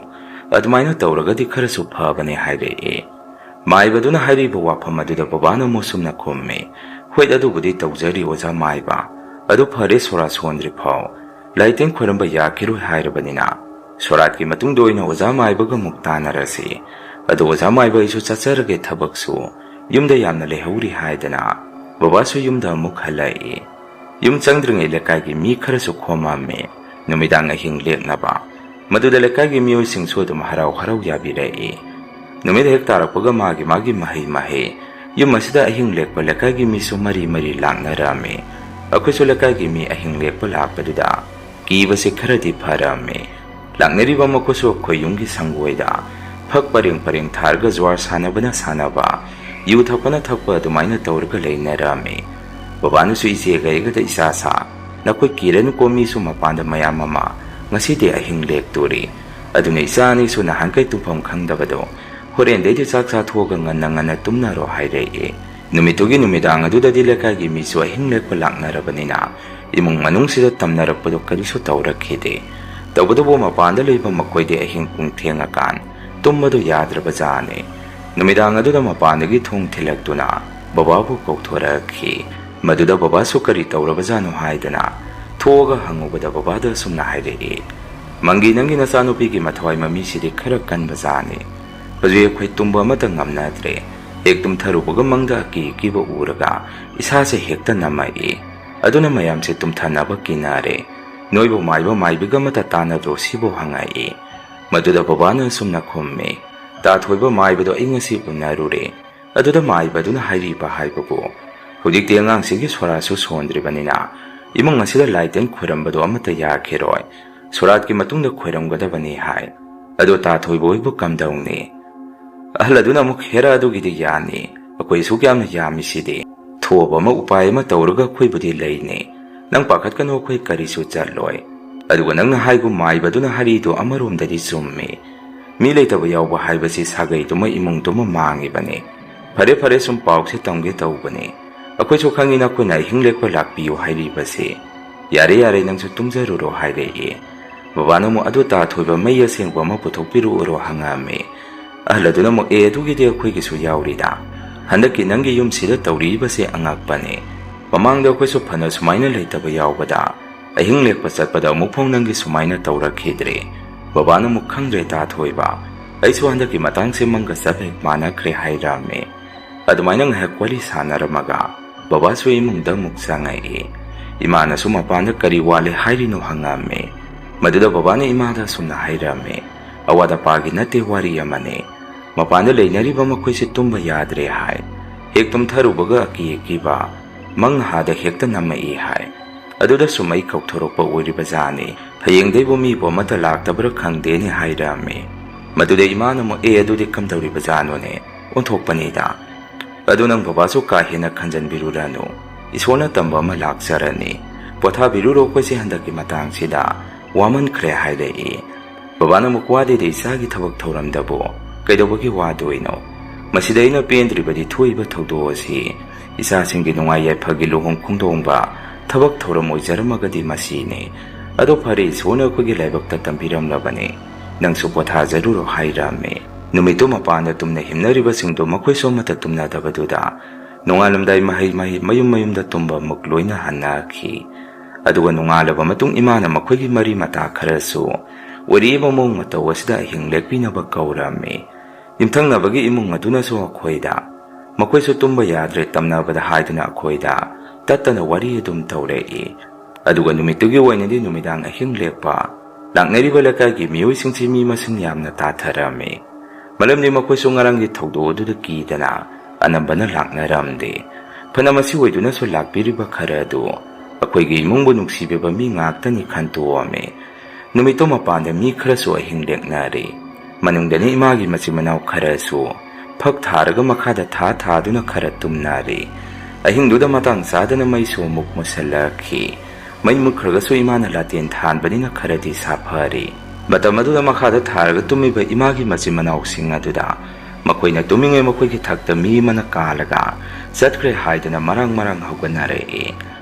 ꯑꯗꯨꯃꯥꯏꯅ ꯇꯧꯔꯒꯗꯤ ꯈꯔꯁꯨ ꯐꯕꯅꯦ" ꯍꯥꯏꯔꯛꯑꯦ꯫ ꯃꯥꯏꯕꯗꯨꯅ ꯍꯥꯏꯔꯤꯕ ꯋꯥꯐꯝ ꯑꯗꯨꯗ ꯕꯕꯥꯅ ꯑꯃꯨꯛ ꯁꯨꯝꯅ ꯈꯨꯝꯃꯤ, "ꯍꯣꯏ, ꯑꯗꯨꯕꯨꯗꯤ ꯇꯧꯖꯔꯤ ꯑꯣꯖꯥ ꯃꯥꯏꯕ꯫ ꯑꯗꯨ ꯐꯔꯦ, ꯁꯣꯔꯥꯠ ꯁꯣꯟꯗ꯭ꯔꯤ ꯐꯥꯎ ꯂꯥꯏ ꯇꯤꯟ ꯈꯣꯏꯔꯝꯕ ꯌꯥꯈꯤꯔꯣꯏ ꯍꯥꯏꯔꯕꯅꯤꯅ ꯁꯣꯔꯥꯠꯀꯤ ꯃꯇꯨꯡꯗ ꯑꯣꯏꯅ ꯑꯣꯖꯥ ꯃꯥꯏꯕꯒ ꯑꯃꯨꯛ ꯇꯥꯟꯅꯔꯁꯤ꯫ ꯑꯗꯣ ꯑꯣꯖꯥ ꯃꯥꯏꯕ, ꯑꯩꯁꯨ ꯆꯠꯆꯔꯒꯦ, ꯊꯕꯛꯁꯨ ꯌꯨꯝꯗ ꯌꯥꯝꯅ ꯂꯩꯍꯧꯔꯤ" ꯍꯥꯏꯗꯅ ꯕꯕꯥꯁꯨ ꯌꯨꯝꯗ ꯑꯃꯨꯛ ꯍꯜꯂꯛꯏ꯫ ꯌꯨꯝ ꯆꯪꯗ꯭ꯔꯤꯉꯩ ꯂꯩꯀꯥꯏꯒꯤ ꯃꯤ ꯈꯔꯁꯨ ꯈꯣꯝꯃꯝꯃꯤ, ꯅꯨꯃꯤꯗꯥꯡ ꯑꯍꯤꯡ ꯂꯦꯛꯅꯕ꯫ ꯃꯗꯨꯗ ꯂꯩꯀꯥꯏꯒꯤ ꯃꯤꯑꯣꯏꯁꯤꯡꯁꯨ ꯑꯗꯨꯝ ꯍꯔꯥꯎ ꯍꯔꯥꯎ ꯌꯥꯕꯤꯔꯛꯏ꯫ ꯅꯨꯃꯤꯠ ꯍꯦꯛ ꯇꯥꯔꯛꯄꯒ ꯃꯥꯒꯤ ꯃꯥꯒꯤ ꯃꯍꯩ ꯃꯍꯩ꯫ ꯌꯨꯝ ꯑꯁꯤꯗ ꯑꯍꯤꯡ ꯂꯦꯛꯄ ꯂꯩꯀꯥꯏꯒꯤ ꯃꯤꯁꯨ ꯃꯔꯤ ꯃꯔꯤ ꯂꯥꯛꯅꯔꯝꯃꯤ꯫ ꯑꯩꯈꯣꯏꯁꯨ ꯂꯩꯀꯥꯏꯒꯤ ꯃꯤ ꯑꯍꯤꯡ ꯂꯦꯛꯄ ꯂꯥꯛꯄꯗꯨꯗ ꯀꯤꯕꯁꯦ ꯈꯔꯗꯤ ꯐꯔꯝꯃꯤ꯫ ꯂꯥꯛꯅꯔꯤꯕ ꯃꯈꯣꯏꯁꯨ ꯑꯩꯈꯣꯏ ꯌꯨꯝꯒꯤ ꯁꯪꯒꯣꯏꯗ ꯐꯛ ꯄꯔꯦꯡ ꯄꯔꯦꯡ ꯊꯥꯔꯒ ꯖ꯭ꯋꯥꯔ ꯁꯥꯟꯅꯕꯅ ꯁꯥꯟꯅꯕ, ꯌꯨ ꯊꯛꯄꯅ ꯊꯛꯄ ꯑꯗꯨꯃꯥꯏꯅ ꯇꯧꯔꯒ ꯂꯩꯅꯔꯝꯃꯤ꯫ ꯕꯕꯥꯅꯁꯨ ꯏꯆꯦꯒ ꯑꯩꯒꯗ ꯏꯆꯥ ꯁꯥ, "ꯅꯈꯣꯏ ꯀꯤꯔꯅꯨꯀꯣ, ꯃꯤꯁꯨ ꯃꯄꯥꯟꯗ ꯃꯌꯥꯝ ꯑꯃ ꯉꯁꯤꯗꯤ ꯑꯍꯤꯡ ꯂꯦꯛꯇꯣꯔꯤ꯫ ꯑꯗꯨꯅ ꯏꯆꯥ ꯑꯅꯤꯁꯨ ꯅꯍꯥꯟꯈꯩ ꯇꯨꯝꯐꯝ ꯈꯪꯗꯕꯗꯣ ꯍꯣꯔꯦꯟꯗꯩꯗꯤ ꯆꯥꯛ ꯆꯥꯊꯣꯛꯑꯒ ꯉꯟꯅ ꯉꯟꯅ ꯇꯨꯝꯅꯔꯣ" ꯍꯥꯏꯔꯛꯑꯦ꯫ ꯅꯨꯃꯤꯠꯇꯨꯒꯤ ꯅꯨꯃꯤꯗꯥꯡ ꯑꯗꯨꯗꯗꯤ ꯂꯩꯀꯥꯏꯒꯤ ꯃꯤꯁꯨ ꯑꯍꯤꯡ ꯂꯦꯛꯄ ꯂꯥꯛꯅꯔꯕꯅꯤꯅ ꯏꯃꯨꯡ ꯃꯅꯨꯡꯁꯤꯗ ꯇꯝꯅꯔꯛꯄꯗꯣ ꯀꯔꯤꯁꯨ ꯇꯧꯔꯛꯈꯤꯗꯦ꯫ ꯇꯧꯕꯇꯕꯨ ꯃꯄꯥꯟꯗ ꯂꯩꯕ ꯃꯈꯣꯏꯗꯤ ꯑꯍꯤꯡ ꯄꯨꯡ ꯊꯦꯡꯉꯀꯥꯟ ꯇꯨꯝꯕꯗꯨ ꯌꯥꯗ꯭ꯔꯕꯖꯥꯠꯅꯤ꯫ ꯅꯨꯃꯤꯗꯥꯡ ꯑꯗꯨꯗ ꯃꯄꯥꯟꯗꯒꯤ ꯊꯣꯡ ꯊꯤꯜꯂꯛꯇꯨꯅ ꯕꯕꯥꯕꯨ ꯀꯧꯊꯣꯔꯛꯈꯤ꯫ ꯃꯗꯨꯗ ꯕꯕꯥꯁꯨ ꯀꯔꯤ ꯇꯧꯔꯕꯖꯥꯠꯅꯣ ꯍꯥꯏꯗꯅ ꯊꯣꯛꯑꯒ ꯍꯪꯉꯨꯕꯗ ꯕꯕꯥꯗ ꯑꯁꯨꯝꯅ ꯍꯥꯏꯔꯛꯏ, "ꯃꯪꯒꯤ, ꯅꯪꯒꯤ ꯅꯆꯥꯅꯨꯄꯤꯒꯤ ꯃꯊꯋꯥꯏ ꯃꯃꯤꯁꯤꯗꯤ ꯈꯔ ꯀꯟꯕꯖꯥꯠꯅꯤ꯫ ꯍꯧꯖꯤꯛ ꯑꯩꯈꯣꯏ ꯇꯨꯝꯕ ꯑꯃꯠꯇ ꯉꯝꯅꯗ꯭ꯔꯦ꯫ ꯍꯦꯛ ꯇꯨꯝꯊꯔꯨꯕꯒ ꯃꯪꯗ ꯑꯀꯤ ꯑꯀꯤꯕ ꯎꯔꯒ ꯏꯁꯥꯁꯦ ꯍꯦꯛꯇ ꯅꯝꯃꯛꯏ꯫ ꯑꯗꯨꯅ ꯃꯌꯥꯝꯁꯦ ꯇꯨꯝꯊꯅꯕ ꯀꯤꯅꯔꯦ꯫ "ꯅꯣꯏꯕꯨ ꯃꯥꯏꯕ ꯃꯥꯏꯕꯤꯒ ꯑꯃꯠꯇ ꯇꯥꯟꯅꯗ꯭ꯔꯣ?" ꯁꯤꯕꯨ ꯍꯪꯉꯛꯏ꯫ ꯃꯗꯨꯗ ꯕꯕꯥꯅ ꯑꯁꯨꯝꯅ ꯈꯨꯝꯃꯤ, "ꯇꯥ ꯊꯣꯏꯕ, ꯃꯥꯏꯕꯗꯣ ꯑꯩ ꯉꯁꯤ ꯎꯅꯔꯨꯔꯦ꯫ ꯑꯗꯨꯗ ꯃꯥꯏꯕꯗꯨꯅ ꯍꯥꯏꯔꯤꯕ ꯍꯥꯏꯕꯕꯨ, ꯍꯧꯖꯤꯛꯇꯤ ꯑꯉꯥꯡꯁꯤꯒꯤ ꯁꯣꯔꯥꯠꯁꯨ ꯁꯣꯟꯗ꯭ꯔꯤꯕꯅꯤꯅ ꯏꯃꯨꯡ ꯑꯁꯤꯗ ꯂꯥꯏ ꯇꯤꯟ ꯈꯣꯏꯔꯝꯕꯗꯣ ꯑꯃꯠꯇ ꯌꯥꯈꯤꯔꯣꯏ꯫ ꯁꯣꯔꯥꯠꯀꯤ ꯃꯇꯨꯡꯗ ꯈꯣꯏꯔꯝꯒꯗꯕꯅꯤ ꯍꯥꯏ꯫ ꯑꯗꯣ ꯇꯥ ꯊꯣꯏꯕ ꯍꯣꯏꯕꯨ ꯀꯝꯗꯧꯅꯤ?" ꯑꯍꯜ ꯑꯗꯨꯅ ꯑꯃꯨꯛ, "ꯍꯦꯔꯥ, ꯑꯗꯨꯒꯤꯗꯤ ꯌꯥꯅꯤ꯫ ꯑꯩꯈꯣꯏ ꯑꯁꯨꯛ ꯌꯥꯝꯅ ꯌꯥꯝꯃꯤꯁꯤꯗꯤ꯫ ꯊꯣꯛꯑꯕ ꯑꯃ ꯎꯄꯥꯏ ꯑꯃ ꯇꯧꯔꯒ ꯑꯩꯈꯣꯏꯕꯨꯗꯤ ꯂꯩꯅꯤ꯫ ꯅꯪ ꯄꯥꯈꯠꯀꯅꯨ, ꯑꯩꯈꯣꯏ ꯀꯔꯤꯁꯨ ꯆꯠꯂꯣꯏ꯫ ꯑꯗꯨꯒ ꯅꯪꯅ ꯍꯥꯏꯒꯨꯝ ꯃꯥꯏꯕꯗꯨꯅ ꯍꯥꯏꯔꯤꯗꯣ ꯑꯃꯔꯣꯝꯗꯗꯤ ꯆꯨꯝꯃꯤ꯫ ꯃꯤ ꯂꯩꯇꯕ ꯌꯥꯎꯕ ꯍꯥꯏꯕꯁꯤ ꯁꯥꯒꯩꯗꯨꯃ ꯏꯃꯨꯡꯗꯨꯃ ꯃꯥꯡꯉꯤꯕꯅꯤ꯫ ꯐꯔꯦ ꯐꯔꯦ, ꯁꯨꯝ ꯄꯥꯎꯁꯦ ꯇꯝꯒꯦ ꯇꯧꯕꯅꯤ꯫ ꯑꯩꯈꯣꯏꯁꯨ ꯈꯪꯉꯤ ꯅꯈꯣꯏꯅ ꯑꯍꯤꯡ ꯂꯦꯛꯄ ꯂꯥꯛꯄꯤꯌꯨ ꯍꯥꯏꯔꯤꯕꯁꯦ꯫ ꯌꯥꯔꯦ ꯌꯥꯔꯦ, ꯅꯪꯁꯨ ꯇꯨꯝꯖꯔꯨꯔꯣ" ꯍꯥꯏꯔꯛꯏ꯫ ꯕꯕꯥꯅ ꯑꯃꯨꯛ, "ꯑꯗꯨ ꯇꯥ ꯊꯣꯏꯕ, ꯃꯩ ꯑꯁꯦꯡꯕ ꯑꯃ ꯄꯨꯊꯣꯛꯄꯤꯔꯛꯎꯔꯣ?" ꯍꯪꯉꯛꯑꯝꯃꯤ꯫ ꯑꯍꯜ ꯑꯗꯨꯅ ꯑꯃꯨꯛ, "ꯑꯦ, ꯑꯗꯨꯒꯤꯗꯤ ꯑꯩꯈꯣꯏꯒꯤꯁꯨ ꯌꯥꯎꯔꯤꯗ꯫ ꯍꯟꯗꯛꯀꯤ ꯅꯪꯒꯤ ꯌꯨꯝꯁꯤꯗ ꯇꯧꯔꯤꯕꯁꯦ ꯑꯉꯛꯄꯅꯤ꯫ ꯃꯃꯥꯡꯗ ꯑꯩꯈꯣꯏꯁꯨ ꯐꯅ ꯁꯨꯃꯥꯏꯅ ꯂꯩꯇꯕ ꯌꯥꯎꯕꯗ ꯑꯍꯤꯡ ꯂꯦꯛꯄ ꯆꯠꯄꯗ ꯑꯃꯨꯛꯐꯥꯎ ꯅꯪꯒꯤ ꯁꯨꯃꯥꯏꯅ ꯇꯧꯔꯛꯈꯤꯗ꯭ꯔꯦ"꯫ ꯕꯕꯥꯅ ꯑꯃꯨꯛ, "ꯈꯪꯗ꯭ꯔꯦ ꯇꯥ ꯊꯣꯏꯕ, ꯑꯩꯁꯨ ꯍꯟꯗꯛꯀꯤ ꯃꯇꯥꯡꯁꯦ ꯃꯪꯒ ꯆꯞ ꯍꯦꯛ ꯃꯥꯟꯅꯈ꯭ꯔꯦ" ꯍꯥꯏꯔꯛꯑꯝꯃꯤ꯫ ꯑꯗꯨꯃꯥꯏꯅ ꯉꯥꯏꯍꯥꯛ ꯋꯥꯔꯤ ꯁꯥꯟꯅꯔꯝꯃꯒ ꯕꯕꯥꯁꯨ ꯏꯃꯨꯡꯗ ꯑꯃꯨꯛ ꯆꯪꯉꯛꯏ꯫ ꯏꯃꯥꯅꯁꯨ ꯃꯄꯥꯟꯗ ꯀꯔꯤ ꯋꯥꯠꯂꯤ ꯍꯥꯏꯔꯤꯅꯣ ꯍꯪꯉꯝꯃꯤ꯫ ꯃꯗꯨꯗ ꯕꯕꯥꯅ ꯏꯃꯥꯗ ꯑꯁꯨꯝꯅ ꯍꯥꯏꯔꯝꯃꯤ, "ꯑꯋꯥꯠ ꯑꯄꯥꯒꯤ ꯅꯠꯇꯦ ꯋꯥꯔꯤ ꯑꯃꯅꯤ꯫ ꯃꯄꯥꯟꯗ ꯂꯩꯅꯔꯤꯕ ꯃꯈꯣꯏꯁꯦ ꯇꯨꯝꯕ ꯌꯥꯗ꯭ꯔꯦ ꯍꯥꯏ꯫ ꯍꯦꯛ ꯇꯨꯝꯊꯔꯨꯕꯒ ꯑꯀꯤ ꯑꯀꯤꯕ ꯃꯪ ꯍꯥꯗ ꯍꯦꯛꯇ ꯅꯝꯃꯛꯏ ꯍꯥꯏ꯫ ꯑꯗꯨꯗ ꯁꯨꯝ ꯑꯩ ꯀꯧꯊꯣꯔꯛꯄ ꯑꯣꯏꯔꯤꯕ ꯖꯥꯠꯅꯤ꯫ ꯍꯌꯦꯡꯗꯩꯕꯨ ꯃꯤꯕꯨ ꯑꯃꯠꯇ ꯂꯥꯛꯇꯕ꯭ꯔꯥ ꯈꯪꯗꯦꯅꯦ" ꯍꯥꯏꯔꯝꯃꯤ꯫ ꯃꯗꯨꯗ ꯏꯃꯥꯅ ꯑꯃꯨꯛ, "ꯑꯦ, ꯑꯗꯨꯗꯤ ꯀꯝꯗꯧꯔꯤꯕ ꯖꯥꯠꯅꯣꯅꯦ? ꯑꯣꯟꯊꯣꯛꯄꯅꯤꯗ꯫ ꯑꯗꯨ ꯅꯪ ꯕꯕꯥꯁꯨ ꯀꯥ ꯍꯦꯟꯅ ꯈꯟꯖꯟꯕꯤꯔꯨꯔꯅꯨ꯫ ꯏꯁꯣꯔꯅ ꯇꯝꯕ ꯑꯃ ꯂꯥꯛꯆꯔꯅꯤ꯫ ꯄꯣꯊꯥꯕꯤꯔꯨꯔꯣ, ꯑꯩꯈꯣꯏꯁꯦ ꯍꯟꯗꯛꯀꯤ ꯃꯇꯥꯡꯁꯤꯗ ꯋꯥꯃꯟꯈ꯭ꯔꯦ" ꯍꯥꯏꯔꯛꯏ꯫ ꯕꯕꯥꯅ ꯑꯃꯨꯛ, "ꯋꯥꯗꯦꯗ ꯏꯆꯥꯒꯤ ꯊꯕꯛ ꯊꯧꯔꯝꯗꯕꯨ ꯀꯩꯗꯧꯕꯒꯤ ꯋꯥꯗꯣꯏꯅꯣ? ꯃꯁꯤꯗ ꯑꯩꯅ ꯄꯦꯟꯗ꯭ꯔꯤꯕꯗꯤ ꯊꯣꯛꯏꯕ ꯊꯧꯗꯣꯛ ꯑꯁꯤ ꯏꯆꯥꯁꯤꯡꯒꯤ ꯅꯨꯡꯉꯥꯏ ꯌꯥꯏꯐꯒꯤ ꯂꯨꯍꯣꯡ ꯈꯣꯡꯗꯣꯡꯕ ꯊꯕꯛ ꯊꯧꯔꯝ ꯑꯣꯏꯖꯔꯝꯃꯒꯗꯤ ꯃꯁꯤꯅꯤ꯫ ꯑꯗꯣ ꯐꯔꯦ, ꯏꯁꯣꯔꯅ ꯑꯩꯈꯣꯏꯒꯤ ꯂꯥꯏꯕꯛꯇ ꯇꯝꯕꯤꯔꯝꯂꯕꯅꯤ꯫ ꯅꯪꯁꯨ ꯄꯣꯊꯥꯖꯔꯨꯔꯣ" ꯍꯥꯏꯔꯝꯃꯤ꯫ ꯅꯨꯃꯤꯠꯇꯨ ꯃꯄꯥꯟꯗ ꯇꯨꯝꯅ ꯍꯤꯞꯅꯔꯤꯕꯁꯤꯡꯗꯨ ꯃꯈꯣꯏꯁꯨ ꯑꯃꯠꯇ ꯇꯨꯝꯅꯗꯕꯗꯨꯗ ꯅꯣꯡꯉꯥꯜꯂꯝꯗꯥꯏ ꯃꯍꯩ ꯃꯍꯩ ꯃꯌꯨꯝ ꯃꯌꯨꯝꯗ ꯇꯨꯝꯕ ꯑꯃꯨꯛ ꯂꯣꯏꯅ ꯍꯟꯅꯈꯤ꯫ ꯑꯗꯨꯒ ꯅꯣꯡꯉꯥꯜꯂꯕ ꯃꯇꯨꯡ ꯏꯃꯥꯅ ꯃꯈꯣꯏꯒꯤ ꯃꯔꯤ ꯃꯇꯥ ꯈꯔꯁꯨ ꯑꯣꯏꯔꯤꯕ ꯃꯑꯣꯡ ꯃꯇꯧ ꯑꯁꯤꯗ ꯑꯍꯤꯡ ꯂꯦꯛꯄꯤꯅꯕ ꯀꯧꯔꯝꯃꯤ꯫ ꯌꯨꯝꯊꯪꯅꯕꯒꯤ ꯏꯃꯨꯡ ꯑꯗꯨꯅꯁꯨ ꯑꯩꯈꯣꯏꯗ, "ꯃꯈꯣꯏꯁꯨ ꯇꯨꯝꯕ ꯌꯥꯗ꯭ꯔꯦ" ꯇꯝꯅꯕꯗ ꯍꯥꯏꯗꯨꯅ ꯑꯩꯈꯣꯏꯗ ꯇꯠꯇꯅ ꯋꯥꯔꯤ ꯑꯗꯨꯝ ꯇꯧꯔꯛꯏ꯫ ꯑꯗꯨꯒ ꯅꯨꯃꯤꯠꯇꯨꯒꯤ ꯑꯣꯏꯅꯗꯤ ꯅꯨꯃꯤꯗꯥꯡ ꯑꯍꯤꯡ ꯂꯦꯛꯄ ꯂꯥꯛꯅꯔꯤꯕ ꯂꯩꯀꯥꯏꯒꯤ ꯃꯤꯑꯣꯏꯁꯤꯡꯁꯤ ꯃꯤ ꯃꯁꯤꯡ ꯌꯥꯝꯅ ꯇꯥꯊꯔꯝꯃꯤ꯫ ꯃꯔꯝꯗꯤ ꯃꯈꯣꯏꯁꯨ ꯉꯔꯥꯡꯒꯤ ꯊꯧꯗꯣꯛ ꯑꯗꯨꯗ ꯀꯤꯗꯅ ꯑꯅꯝꯕꯅ ꯂꯥꯛꯅꯔꯝꯗꯦ꯫ ꯐꯅ ꯃꯁꯤ ꯑꯣꯏꯗꯨꯅꯁꯨ ꯂꯥꯛꯄꯤꯔꯤꯕ ꯈꯔ ꯑꯗꯨ ꯑꯩꯈꯣꯏꯒꯤ ꯏꯃꯨꯡꯕꯨ ꯅꯨꯡꯁꯤꯕꯤꯕ ꯃꯤ ꯉꯥꯛꯇꯅꯤ ꯈꯟꯇꯣꯛꯑꯝꯃꯤ꯫ ꯅꯨꯃꯤꯠꯇꯨ ꯃꯄꯥꯟꯗ ꯃꯤ ꯈꯔꯁꯨ ꯑꯍꯤꯡ ꯂꯦꯛꯅꯔꯤ꯫ ꯃꯅꯨꯡꯗꯅꯤ ꯏꯃꯥꯒꯤ ꯃꯆꯤꯟ ꯃꯅꯥꯎ ꯈꯔꯁꯨ ꯐꯛ ꯊꯥꯔꯒ ꯃꯈꯥꯗ ꯊꯥ ꯊꯥꯗꯨꯅ ꯈꯔ ꯇꯨꯝꯅꯔꯤ꯫ ꯑꯍꯤꯡꯗꯨꯗ ꯃꯇꯥꯡ ꯆꯥꯗꯅ ꯃꯩꯁꯨ ꯑꯃꯨꯛ ꯃꯨꯁꯜꯂꯛꯈꯤ꯫ ꯃꯩ ꯃꯨꯠꯈ꯭ꯔꯒꯁꯨ ꯏꯃꯥꯅ ꯂꯥꯇꯦꯟ ꯊꯥꯟꯕꯅꯤꯅ ꯈꯔꯗꯤ ꯁꯥꯐꯔꯤ꯫ ꯃꯇꯝ ꯑꯗꯨꯗ ꯃꯈꯥꯗ ꯊꯥꯔꯒ ꯇꯨꯝꯃꯤꯕ ꯏꯃꯥꯒꯤ ꯃꯆꯤꯟ ꯃꯅꯥꯎꯁꯤꯡ ꯑꯗꯨꯗ ꯃꯈꯣꯏꯅ ꯇꯨꯝꯃꯤꯉꯩ ꯃꯈꯣꯏꯒꯤ ꯊꯛꯇ ꯃꯤ ꯑꯃꯅ ꯀꯥꯜꯂꯒ ꯆꯠꯈ꯭ꯔꯦ ꯍꯥꯏꯗꯨꯅ ꯃꯔꯥꯡ ꯃꯔꯥꯡ ꯍꯧꯒꯠꯅꯔꯛꯏ꯫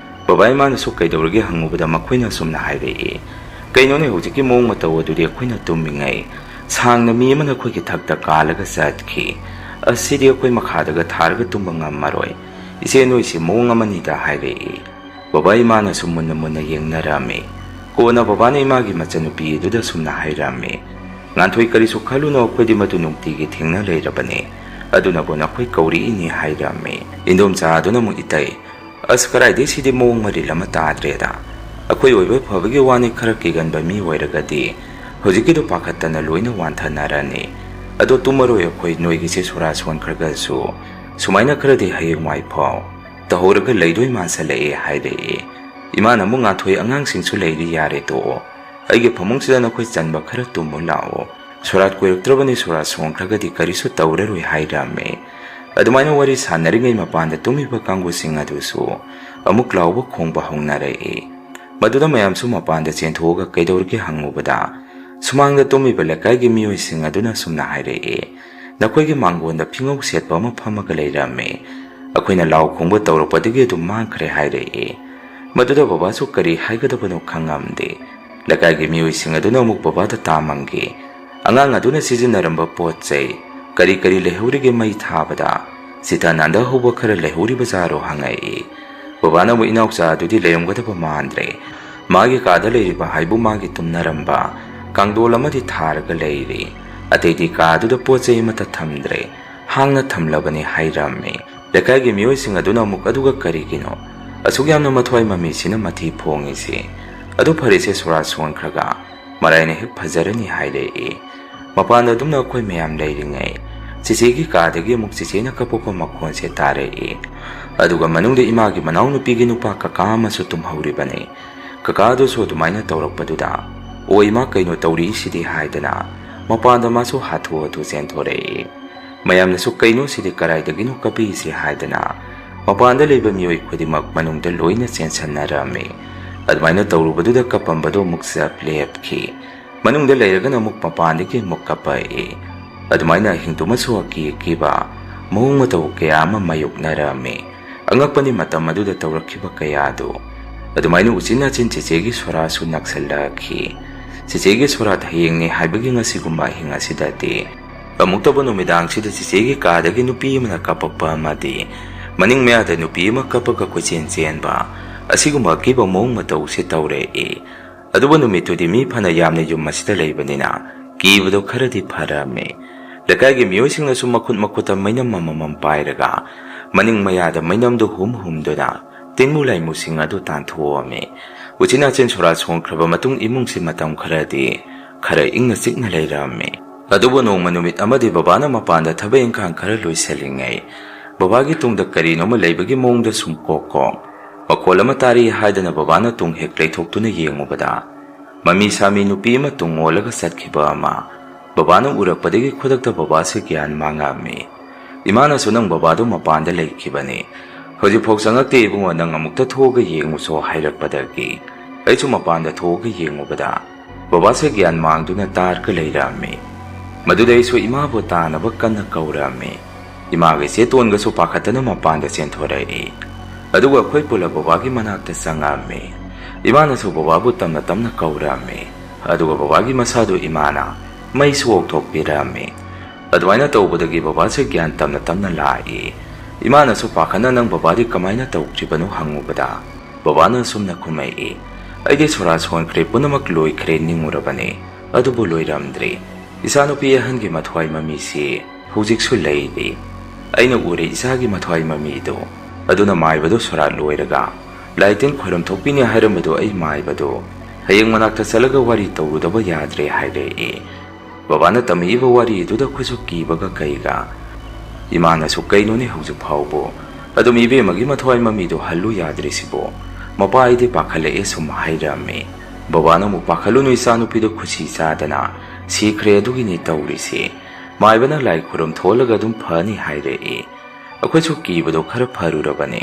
ꯕꯕꯥ ꯏꯃꯥꯅꯁꯨ ꯀꯩꯗꯧꯔꯒꯦ ꯍꯪꯉꯨꯕꯗ ꯃꯈꯣꯏꯅ ꯑꯁꯨꯝꯅ ꯍꯥꯏꯔꯛꯏ, "ꯀꯩꯅꯣꯅꯦ, ꯍꯧꯖꯤꯛꯀꯤ ꯃꯑꯣꯡ ꯃꯇꯧ ꯑꯗꯨꯗꯤ ꯑꯩꯈꯣꯏꯅ ꯇꯨꯝꯃꯤꯉꯩ ꯁꯥꯡꯅ ꯃꯤ ꯑꯃꯅ ꯑꯩꯈꯣꯏꯒꯤ ꯊꯛꯇ ꯀꯥꯜꯂꯒ ꯆꯠꯈꯤ꯫ ꯑꯁꯤꯗꯤ ꯑꯩꯈꯣꯏ ꯃꯈꯥꯗꯒ ꯊꯥꯔꯒ ꯇꯨꯝꯕ ꯉꯝꯃꯔꯣꯏ꯫ ꯏꯆꯦ, ꯅꯣꯏꯁꯤ ꯃꯑꯣꯡ ꯑꯃꯅꯤꯗ" ꯍꯥꯏꯔꯛꯏ꯫ ꯕꯕꯥ ꯏꯃꯥꯅꯁꯨ ꯃꯨꯟꯅ ꯃꯨꯟꯅ ꯌꯦꯡꯅꯔꯝꯃꯤ꯫ ꯀꯣꯟꯅ ꯕꯕꯥꯅ ꯏꯃꯥꯒꯤ ꯃꯆꯟꯅꯨꯄꯤ ꯑꯗꯨꯗ ꯁꯨꯝꯅ ꯍꯥꯏꯔꯝꯃꯤ, "ꯉꯥꯟꯊꯣꯏ, ꯀꯔꯤꯁꯨ ꯈꯜꯂꯨꯅꯨ, ꯑꯩꯈꯣꯏꯗꯤ ꯃꯗꯨ ꯅꯨꯡꯇꯤꯒꯤ ꯊꯦꯡꯅ ꯂꯩꯔꯕꯅꯤ꯫ ꯑꯗꯨꯅꯕꯨ ꯅꯈꯣꯏ ꯀꯧꯔꯛꯏꯅꯤ" ꯍꯥꯏꯔꯝꯃꯤ꯫ ꯏꯟꯗꯣꯝꯆꯥ ꯑꯗꯨꯅ ꯑꯃꯨꯛ, "ꯏꯇꯩ, ꯑꯁ, ꯀꯗꯥꯏꯗꯩ, ꯁꯤꯗꯤ ꯃꯑꯣꯡ ꯃꯔꯤꯜ ꯑꯃ ꯇꯥꯗ꯭ꯔꯦꯗ꯫ ꯑꯩꯈꯣꯏ ꯑꯣꯏꯕ ꯐꯕꯒꯤ ꯋꯥꯅꯤ, ꯈꯔ ꯀꯤꯒꯟꯕ ꯃꯤ ꯑꯣꯏꯔꯒꯗꯤ ꯍꯧꯖꯤꯛꯀꯤꯗꯨ ꯄꯥꯈꯠꯇꯅ ꯂꯣꯏꯅ ꯋꯥꯟꯊꯅꯔꯅꯤ꯫ ꯑꯗꯣ ꯇꯨꯝꯃꯔꯣꯏ ꯑꯩꯈꯣꯏ, ꯅꯣꯏꯒꯤꯁꯦ ꯁꯣꯔꯥ ꯁꯣꯟꯈ꯭ꯔꯒꯁꯨ ꯁꯨꯃꯥꯏꯅ ꯈꯔꯗꯤ ꯍꯌꯦꯡꯋꯥꯏ ꯐꯥꯎ ꯁꯨꯃꯥꯏꯅ ꯈꯔꯗꯤ ꯍꯌꯦꯡꯋꯥꯏ ꯐꯥꯎ ꯇꯧꯍꯧꯔꯒ ꯂꯩꯗꯣꯏ ꯃꯥꯟꯁꯜꯂꯛꯑꯦ" ꯍꯥꯏꯔꯛꯑꯦ꯫ ꯏꯃꯥꯅ ꯑꯃꯨꯛ, "ꯉꯥꯟꯊꯣꯏ, ꯑꯉꯥꯡꯁꯤꯡꯁꯨ ꯂꯩꯔꯤ, ꯌꯥꯔꯦ ꯇꯣꯛꯑꯣ꯫ ꯑꯩꯒꯤ ꯐꯃꯨꯡꯁꯤꯗ ꯅꯈꯣꯏ ꯆꯟꯕ ꯈꯔ ꯇꯨꯝꯃꯨ ꯂꯥꯛꯑꯣ꯫ ꯁꯣꯔꯥꯠ ꯀꯣꯏꯔꯛꯇ꯭ꯔꯕꯅꯤ, ꯁꯣꯔꯥꯠ ꯁꯣꯟꯈ꯭ꯔꯒꯗꯤ ꯀꯔꯤꯁꯨ ꯇꯧꯔꯔꯣꯏ" ꯍꯥꯏꯔꯝꯃꯦ꯫ ꯑꯗꯨꯃꯥꯏꯅ ꯋꯥꯔꯤ ꯁꯥꯟꯅꯔꯤꯉꯩ ꯃꯄꯥꯟꯗ ꯇꯨꯝꯃꯤꯕ ꯀꯥꯡꯕꯨꯁꯤꯡ ꯑꯗꯨꯁꯨ ꯑꯃꯨꯛ ꯂꯥꯎꯕ ꯈꯣꯡꯕ ꯍꯧꯅꯔꯛꯏ꯫ ꯃꯗꯨꯗ ꯃꯌꯥꯝꯁꯨ ꯃꯄꯥꯟꯗ ꯆꯦꯟꯊꯣꯛꯑꯒ ꯀꯩꯗꯧꯔꯒꯦ ꯍꯪꯉꯨꯕꯗ, ꯁꯨꯃꯥꯡꯗ ꯇꯨꯝꯃꯤꯕ ꯂꯩꯀꯥꯏꯒꯤ ꯃꯤꯑꯣꯏꯁꯤꯡ ꯑꯗꯨꯅ ꯁꯨꯝꯅ ꯍꯥꯏꯔꯛꯏ, "ꯅꯈꯣꯏꯒꯤ ꯃꯥꯡꯒꯣꯟꯗ ꯐꯤꯉꯧ ꯁꯦꯠꯄ ꯑꯃ ꯐꯝꯃꯒ ꯂꯩꯔꯝꯃꯤ꯫ ꯑꯩꯈꯣꯏꯅ ꯂꯥꯎ ꯈꯣꯡꯕ ꯇꯧꯔꯛꯄꯗꯒꯤ ꯑꯗꯨꯝ ꯃꯥꯡꯈ꯭ꯔꯦ" ꯍꯥꯏꯔꯛꯏ꯫ ꯃꯗꯨꯗ ꯕꯕꯥꯁꯨ ꯀꯔꯤ ꯍꯥꯏꯒꯗꯕꯅꯣ ꯈꯪꯉꯝꯗꯦ꯫ ꯂꯩꯀꯥꯏꯒꯤ ꯃꯤꯑꯣꯏꯁꯤꯡ ꯑꯗꯨꯅ ꯑꯃꯨꯛ ꯕꯕꯥꯗ ꯇꯥꯃꯝꯒꯦ, "ꯑꯉꯥꯡ ꯑꯗꯨꯅ ꯁꯤꯖꯤꯟꯅꯔꯝꯕ ꯄꯣꯠ ꯆꯩ ꯀꯔꯤ ꯀꯔꯤ ꯂꯩꯍꯧꯔꯤꯒꯦ ꯃꯩ ꯊꯥꯕꯗ? ꯁꯤꯇ ꯅꯥꯟꯗ ꯍꯧꯕ ꯈꯔ ꯂꯩꯍꯧꯔꯤꯕ ꯖꯥꯔꯣ?" ꯍꯪꯉꯛꯏ꯫ ꯕꯕꯥꯅ ꯑꯃꯨꯛ, "ꯏꯅꯥꯎꯆꯥ ꯑꯗꯨꯗꯤ ꯂꯩꯔꯝꯒꯗꯕ ꯃꯥꯟꯗ꯭ꯔꯦ꯫ ꯃꯥꯒꯤ ꯀꯥꯗ ꯂꯩꯔꯤꯕ ꯍꯥꯏꯕꯨ ꯃꯥꯒꯤ ꯇꯨꯝꯅꯔꯝꯕ ꯀꯥꯡꯗꯣꯜ ꯑꯃꯗꯤ ꯊꯥꯔꯒ ꯂꯩꯔꯤ꯫ ꯑꯇꯩꯗꯤ ꯀꯥꯗꯨꯗ ꯄꯣꯠ ꯆꯩ ꯑꯃꯠꯇ ꯊꯝꯗ꯭ꯔꯦ, ꯍꯥꯡꯅ ꯊꯝꯂꯕꯅꯤ" ꯍꯥꯏꯔꯝꯃꯤ꯫ ꯂꯩꯀꯥꯏꯒꯤ ꯃꯤꯑꯣꯏꯁꯤꯡ ꯑꯗꯨꯅ ꯑꯃꯨꯛ, "ꯑꯗꯨꯒ ꯀꯔꯤꯒꯤꯅꯣ? "ꯑꯁꯨꯛ ꯌꯥꯝꯅ ꯃꯊ꯭ꯋꯥꯏ ꯃꯃꯤꯁꯤꯅ ꯃꯊꯤ ꯐꯣꯡꯉꯤꯁꯤ? ꯑꯗꯨ ꯐꯔꯦꯁꯦ, ꯁꯣꯔꯥꯠ ꯁꯣꯟꯈ꯭ꯔꯒ ꯃꯔꯥꯏꯅ ꯍꯦꯛ ꯐꯖꯔꯅꯤ" ꯍꯥꯏꯔꯛꯏ꯫ ꯃꯄꯥꯟꯗ ꯑꯗꯨꯝꯅ ꯑꯩꯈꯣꯏ ꯃꯌꯥꯝ ꯂꯩꯔꯤꯉꯩ, ꯆꯤꯆꯦꯒꯤ ꯀꯥꯗꯒꯤ ꯑꯃꯨꯛ ꯆꯤꯆꯦꯅ ꯀꯞꯄꯛꯄ ꯃꯈꯣꯟꯁꯦ ꯇꯥꯔꯛꯏ꯫ ꯑꯗꯨꯒ ꯃꯅꯨꯡꯗ ꯏꯃꯥꯒꯤ ꯃꯅꯥꯎꯅꯨꯄꯤꯒꯤ ꯅꯨꯄꯥ ꯀꯀꯥ ꯑꯃꯁꯨ ꯇꯨꯝꯍꯧꯔꯤꯕꯅꯤ꯫ ꯀꯀꯥꯗꯨꯁꯨ ꯑꯗꯨꯃꯥꯏꯅ ꯇꯧꯔꯛꯄꯗꯨꯗ, "ꯑꯣ ꯏꯃꯥ, ꯀꯩꯅꯣ ꯇꯧꯔꯤꯁꯤꯗꯤ?" ꯍꯥꯏꯗꯅ ꯃꯄꯥꯟꯗ ꯃꯥꯁꯨ ꯍꯥꯊꯨ ꯍꯥꯊꯨ ꯆꯦꯟꯊꯣꯔꯛꯏ꯫ ꯃꯌꯥꯝꯅꯁꯨ "ꯀꯩꯅꯣ ꯁꯤꯗꯤ, ꯀꯗꯥꯏꯗꯒꯤꯅꯣ ꯀꯞꯄꯤꯁꯦ?" ꯍꯥꯏꯗꯅ ꯃꯄꯥꯟꯗ ꯂꯩꯕ ꯃꯤꯑꯣꯏ ꯈꯨꯗꯤꯡꯃꯛ ꯃꯅꯨꯡꯗ ꯂꯣꯏꯅ ꯆꯦꯟꯁꯟꯅꯔꯝꯃꯤ꯫ ꯑꯗꯨꯃꯥꯏꯅ ꯇꯧꯔꯨꯕꯗꯨꯗ ꯀꯞꯄꯝꯕꯗꯣ ꯑꯃꯨꯛ ꯆꯞ ꯂꯦꯞꯈꯤ꯫ ꯃꯅꯨꯡꯗ ꯂꯩꯔꯒꯅ ꯑꯃꯨꯛ ꯃꯄꯥꯟꯗꯒꯤ ꯑꯃꯨꯛ ꯀꯞꯄꯛꯏ꯫ ꯑꯗꯨꯃꯥꯏꯅ ꯑꯍꯤꯡꯗꯨꯃꯁꯨ ꯑꯀꯤ ꯑꯀꯤꯕ ꯃꯑꯣꯡ ꯃꯇꯧ ꯀꯌꯥ ꯑꯃ ꯃꯥꯌꯣꯛꯅꯔꯝꯃꯤ꯫ ꯑꯉꯛꯄꯅꯤ ꯃꯇꯝ ꯑꯗꯨꯗ ꯇꯧꯔꯛꯈꯤꯕ ꯀꯌꯥꯗꯨ꯫ ꯑꯗꯨꯃꯥꯏꯅ ꯎꯆꯤꯟ ꯅꯥꯆꯤꯟ ꯆꯦꯆꯦꯒꯤ ꯁꯣꯔꯥꯁꯨ ꯅꯛꯁꯜꯂꯛꯈꯤ꯫ ꯆꯦꯆꯦꯒꯤ ꯁꯣꯔꯥꯠ ꯍꯌꯦꯡꯅꯤ ꯍꯥꯏꯕꯒꯤ ꯉꯁꯤꯒꯨꯝꯕ ꯑꯍꯤꯡ ꯑꯁꯤꯗꯗꯤ ꯑꯃꯨꯛꯇꯕꯨ ꯅꯨꯃꯤꯗꯥꯡꯁꯤꯗ ꯆꯦꯆꯦꯒꯤ ꯀꯥꯗꯒꯤ ꯅꯨꯄꯤ ꯑꯃꯅ ꯀꯞꯄꯛꯄ ꯑꯃꯗꯤ ꯃꯅꯤꯡ ꯃꯌꯥꯗ ꯅꯨꯄꯤ ꯑꯃ ꯀꯞꯄꯒ ꯀꯣꯏꯆꯦꯟ ꯆꯦꯟꯕ, ꯑꯁꯤꯒꯨꯝꯕ ꯑꯀꯤꯕ ꯃꯑꯣꯡ ꯃꯇꯧꯁꯦ ꯇꯧꯔꯛꯏ꯫ ꯑꯗꯨꯕꯨ ꯅꯨꯃꯤꯠꯇꯨꯗꯤ ꯃꯤ ꯐꯅ ꯌꯥꯝꯅ ꯌꯨꯝ ꯑꯁꯤꯗ ꯂꯩꯕꯅꯤꯅ ꯀꯤꯕꯗꯣ ꯈꯔꯗꯤ ꯐꯔꯝꯃꯤ꯫ ꯂꯩꯀꯥꯏꯒꯤ ꯃꯤꯑꯣꯏꯁꯤꯡꯅꯁꯨ ꯃꯈꯨꯠ ꯃꯈꯨꯠꯇ ꯃꯩꯅꯝ ꯑꯃꯃꯝ ꯄꯥꯏꯔꯒ ꯃꯅꯤꯡ ꯃꯌꯥꯗ ꯃꯩꯅꯝꯗꯨ ꯍꯨꯝ ꯍꯨꯝꯗꯨꯅ ꯇꯤꯟꯃꯨ ꯂꯥꯏꯃꯨꯁꯤꯡ ꯑꯗꯨ ꯇꯥꯟꯊꯣꯛꯑꯝꯃꯤ꯫ ꯎꯆꯤꯟ ꯅꯥꯆꯤꯟ ꯁꯣꯔꯥꯠ ꯁꯣꯟꯈ꯭ꯔꯕ ꯃꯇꯨꯡ ꯏꯃꯨꯡꯁꯤ ꯃꯇꯝ ꯈꯔꯗꯤ ꯈꯔ ꯏꯪꯅ ꯆꯤꯛꯅ ꯂꯩꯔꯝꯃꯤ꯫ ꯑꯗꯨꯕꯨ ꯅꯣꯡꯃ ꯅꯨꯃꯤꯠ ꯑꯃꯗꯤ ꯕꯕꯥꯅ ꯃꯄꯥꯟꯗ ꯊꯕꯛ ꯏꯪꯈꯥꯡ ꯈꯔ ꯂꯣꯏꯁꯤꯜꯂꯤꯉꯩ, ꯕꯕꯥꯒꯤ ꯇꯨꯡꯗ ꯀꯔꯤꯅꯣꯃ ꯂꯩꯕꯒꯤ ꯃꯑꯣꯡꯗ ꯁꯨꯝ ꯀꯣꯛ ꯀꯣꯛ ꯃꯈꯣꯜ ꯑꯃ ꯇꯥꯔꯤ ꯍꯥꯏꯗꯅ ꯕꯕꯥꯅ ꯇꯨꯡ ꯍꯦꯛ ꯂꯩꯊꯣꯛꯇꯨꯅ ꯌꯦꯡꯉꯨꯕꯗ, ꯃꯃꯤ ꯁꯥꯃꯤ ꯅꯨꯄꯤ ꯑꯃ ꯇꯨꯡ ꯑꯣꯜꯂꯒ ꯆꯠꯈꯤꯕ ꯑꯃ ꯕꯕꯥꯅ ꯎꯔꯛꯄꯗꯒꯤ ꯈꯨꯗꯛꯇ ꯕꯕꯥꯁꯦ ꯒ꯭ꯌꯥꯟ ꯃꯥꯡꯉꯛꯑꯝꯃꯤ꯫ ꯏꯃꯥꯅꯁꯨ "ꯅꯪ ꯕꯕꯥꯗꯣ ꯃꯄꯥꯟꯗ ꯂꯩꯈꯤꯕꯅꯤ, ꯍꯧꯖꯤꯛꯐꯥꯎ ꯆꯪꯉꯛꯇꯦ ꯏꯕꯨꯡꯉꯣ, ꯅꯪ ꯑꯃꯨꯛꯇ ꯊꯣꯛꯑꯒ ꯌꯦꯡꯉꯨꯁꯣ" ꯍꯥꯏꯔꯛꯄꯗꯒꯤ ꯑꯩꯁꯨ ꯃꯄꯥꯟꯗ ꯊꯣꯛꯑꯒ ꯌꯦꯡꯉꯨꯕꯗ ꯕꯕꯥꯁꯦ ꯒ꯭ꯌꯥꯟ ꯃꯥꯡꯗꯨꯅ ꯇꯥꯔꯒ ꯂꯩꯔꯝꯃꯤ꯫ ꯃꯗꯨꯗ ꯑꯩꯁꯨ ꯏꯃꯥꯕꯨ ꯇꯥꯅꯕ ꯀꯟꯅ ꯀꯧꯔꯝꯃꯤ꯫ ꯏꯃꯥꯒ ꯏꯆꯦ ꯇꯣꯟꯒꯁꯨ ꯄꯥꯈꯠꯇꯅ ꯃꯄꯥꯟꯗ ꯆꯦꯟꯊꯣꯔꯛꯏ꯫ ꯑꯗꯨꯒ ꯑꯩꯈꯣꯏ ꯄꯨꯂꯞ ꯕꯕꯥꯒꯤ ꯃꯅꯥꯛꯇ ꯆꯪꯉꯛꯑꯝꯃꯤ꯫ ꯏꯃꯥꯅꯁꯨ ꯕꯕꯥꯕꯨ ꯇꯞꯅ ꯇꯞꯅ ꯀꯧꯔꯛꯑꯝꯃꯤ꯫ ꯑꯗꯨꯒ ꯕꯕꯥꯒꯤ ꯃꯁꯥꯗꯨ ꯏꯃꯥꯅ ꯃꯩꯁꯨ ꯑꯣꯛꯊꯣꯛꯄꯤꯔꯝꯃꯤ꯫ ꯑꯗꯨꯃꯥꯏꯅ ꯇꯧꯕꯗꯒꯤ ꯕꯕꯥꯁꯦ ꯒ꯭ꯌꯥꯟ ꯇꯞꯅ ꯇꯞꯅ ꯂꯥꯛꯏ꯫ ꯏꯃꯥꯅꯁꯨ ꯄꯥꯈꯠꯅ "ꯅꯪ ꯕꯕꯥꯗꯤ ꯀꯃꯥꯏꯅ ꯇꯧꯈ꯭ꯔꯤꯕꯅꯣ?" ꯍꯪꯉꯨꯕꯗ ꯕꯕꯥꯅ ꯑꯁꯨꯝꯅ ꯈꯨꯝꯃꯛꯏ, "ꯑꯩꯗꯤ ꯁꯣꯔꯥꯠ ꯁꯣꯟꯈ꯭ꯔꯦ, ꯄꯨꯝꯅꯃꯛ ꯂꯣꯏꯈ꯭ꯔꯦ" ꯅꯤꯡꯉꯨꯔꯕꯅꯤ꯫ ꯑꯗꯨꯕꯨ ꯂꯣꯏꯔꯝꯗ꯭ꯔꯤ꯫ ꯏꯆꯥꯅꯨꯄꯤ ꯑꯍꯟꯒꯤ ꯃꯊ꯭ꯋꯥꯏ ꯃꯃꯤꯁꯤ ꯍꯧꯖꯤꯛꯁꯨ ꯂꯩꯔꯤ꯫ ꯑꯩꯅ ꯎꯔꯦ ꯏꯆꯥꯒꯤ ꯃꯊ꯭ꯋꯥꯏ ꯃꯃꯤꯗꯨ꯫ ꯑꯗꯨꯅ ꯃꯥꯏꯕꯗꯨ ꯁꯣꯔꯥꯠ ꯂꯣꯏꯔꯒ ꯂꯥꯏ ꯇꯤꯟ ꯈꯣꯏꯔꯝ ꯊꯣꯛꯄꯤꯅꯤ ꯍꯥꯏꯔꯝꯕꯗꯨ ꯑꯩ ꯃꯥꯏꯕꯗꯨ ꯍꯌꯦꯡ ꯃꯅꯥꯛꯇ ꯆꯠꯂꯒ ꯋꯥꯔꯤ ꯇꯧꯔꯨꯗꯕ ꯌꯥꯗ꯭ꯔꯦ ꯍꯥꯏꯔꯛꯏ꯫ ꯕꯕꯥꯅ ꯇꯝꯃꯛꯏꯕ ꯋꯥꯔꯤꯗꯨꯗ ꯑꯩꯈꯣꯏꯁꯨ ꯀꯤꯕꯒ ꯀꯩꯒ꯫ ꯏꯃꯥꯅꯁꯨ "ꯀꯩꯅꯣꯅꯦ ꯍꯧꯖꯤꯛ ꯐꯥꯎꯕ ꯑꯗꯨꯝ ꯏꯕꯦꯝꯃꯒꯤ ꯃꯊ꯭ꯋꯥꯏ ꯃꯃꯤꯗꯣ ꯍꯜꯂꯨ ꯌꯥꯗ꯭ꯔꯤꯁꯤꯕꯣ? ꯃꯄꯥ ꯑꯩꯗꯤ ꯄꯥꯈꯠꯂꯛꯑꯦ" ꯁꯨꯝ ꯍꯥꯏꯔꯝꯃꯤ꯫ ꯕꯕꯥꯅ ꯑꯃꯨꯛ "ꯄꯥꯈꯠꯂꯨꯅꯨ ꯏꯆꯥꯅꯨꯄꯤꯗꯣ ꯈꯨꯁꯤ ꯆꯥꯗꯅ ꯁꯤꯈ꯭ꯔꯦ ꯑꯗꯨꯒꯤꯅꯤ ꯇꯧꯔꯤꯁꯦ꯫ ꯃꯥꯏꯕꯅ ꯂꯥꯏ ꯈꯨꯔꯨꯝ ꯊꯣꯛꯍꯜꯂꯒ ꯑꯗꯨꯝ ꯐꯅꯤ" ꯍꯥꯏꯔꯛꯏ꯫ ꯑꯩꯈꯣꯏꯁꯨ ꯀꯤꯕꯗꯣ ꯈꯔ ꯐꯔꯨꯔꯕꯅꯤ꯫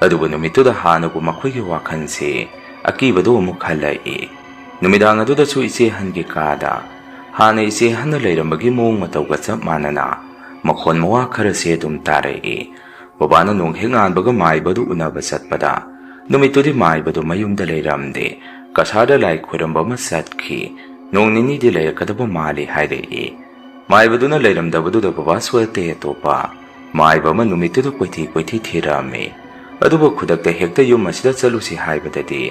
ꯑꯗꯨꯕꯨ ꯅꯨꯃꯤꯠꯇꯨꯗ ꯍꯥꯟꯅꯒꯨꯝ ꯑꯩꯈꯣꯏꯒꯤ ꯋꯥꯈꯜꯁꯦ ꯑꯀꯤꯕꯗꯣ ꯑꯃꯨꯛ ꯍꯜꯂꯛꯏ꯫ ꯅꯨꯃꯤꯗꯥꯡ ꯑꯗꯨꯗꯁꯨ ꯏꯆꯦ ꯑꯍꯟꯒꯤ ꯀꯥꯗ ꯍꯥꯟꯅ ꯏꯆꯦ ꯑꯍꯟꯅ ꯂꯩꯔꯝꯕꯒꯤ ꯃꯑꯣꯡ ꯃꯇꯧꯒ ꯆꯞ ꯃꯥꯟꯅꯅ ꯃꯈꯣꯟ ꯃꯋꯥ ꯈꯔꯁꯦ ꯑꯗꯨꯝ ꯇꯥꯔꯛꯏ꯫ ꯕꯕꯥꯅ ꯅꯣꯡ ꯍꯦꯛ ꯉꯥꯟꯕꯒ ꯃꯥꯏꯕꯗꯨ ꯎꯅꯕ ꯆꯠꯄꯗ ꯅꯨꯃꯤꯠꯇꯨꯗꯤ ꯃꯥꯏꯕꯗꯨ ꯃꯌꯨꯝꯗ ꯂꯩꯔꯝꯗꯦ꯫ ꯀꯁꯥꯔꯗ ꯂꯥꯏ ꯈꯣꯏꯔꯝꯕ ꯑꯃ ꯆꯠꯈꯤ꯫ ꯅꯣꯡ ꯅꯤꯅꯤꯗꯤ ꯂꯩꯔꯛꯀꯗꯕ ꯃꯥꯜꯂꯤ ꯍꯥꯏꯔꯛꯏ꯫ ꯃꯥꯏꯕꯗꯨꯅ ꯂꯩꯔꯝꯗꯕꯗꯨꯗ ꯕꯕꯥꯁꯨ ꯑꯇꯩ ꯑꯇꯣꯞꯄ ꯃꯥꯏꯕ ꯑꯃ ꯅꯨꯃꯤꯠꯇꯨꯗ ꯀꯣꯏꯊꯤ ꯀꯣꯏꯊꯤ ꯊꯤꯔꯛꯑꯝꯃꯤ꯫ ꯑꯗꯨꯕꯨ ꯈꯨꯗꯛꯇ "ꯍꯦꯛꯇ ꯌꯨꯝ ꯑꯁꯤꯗ ꯆꯠꯂꯨꯁꯤ" ꯍꯥꯏꯕꯗꯗꯤ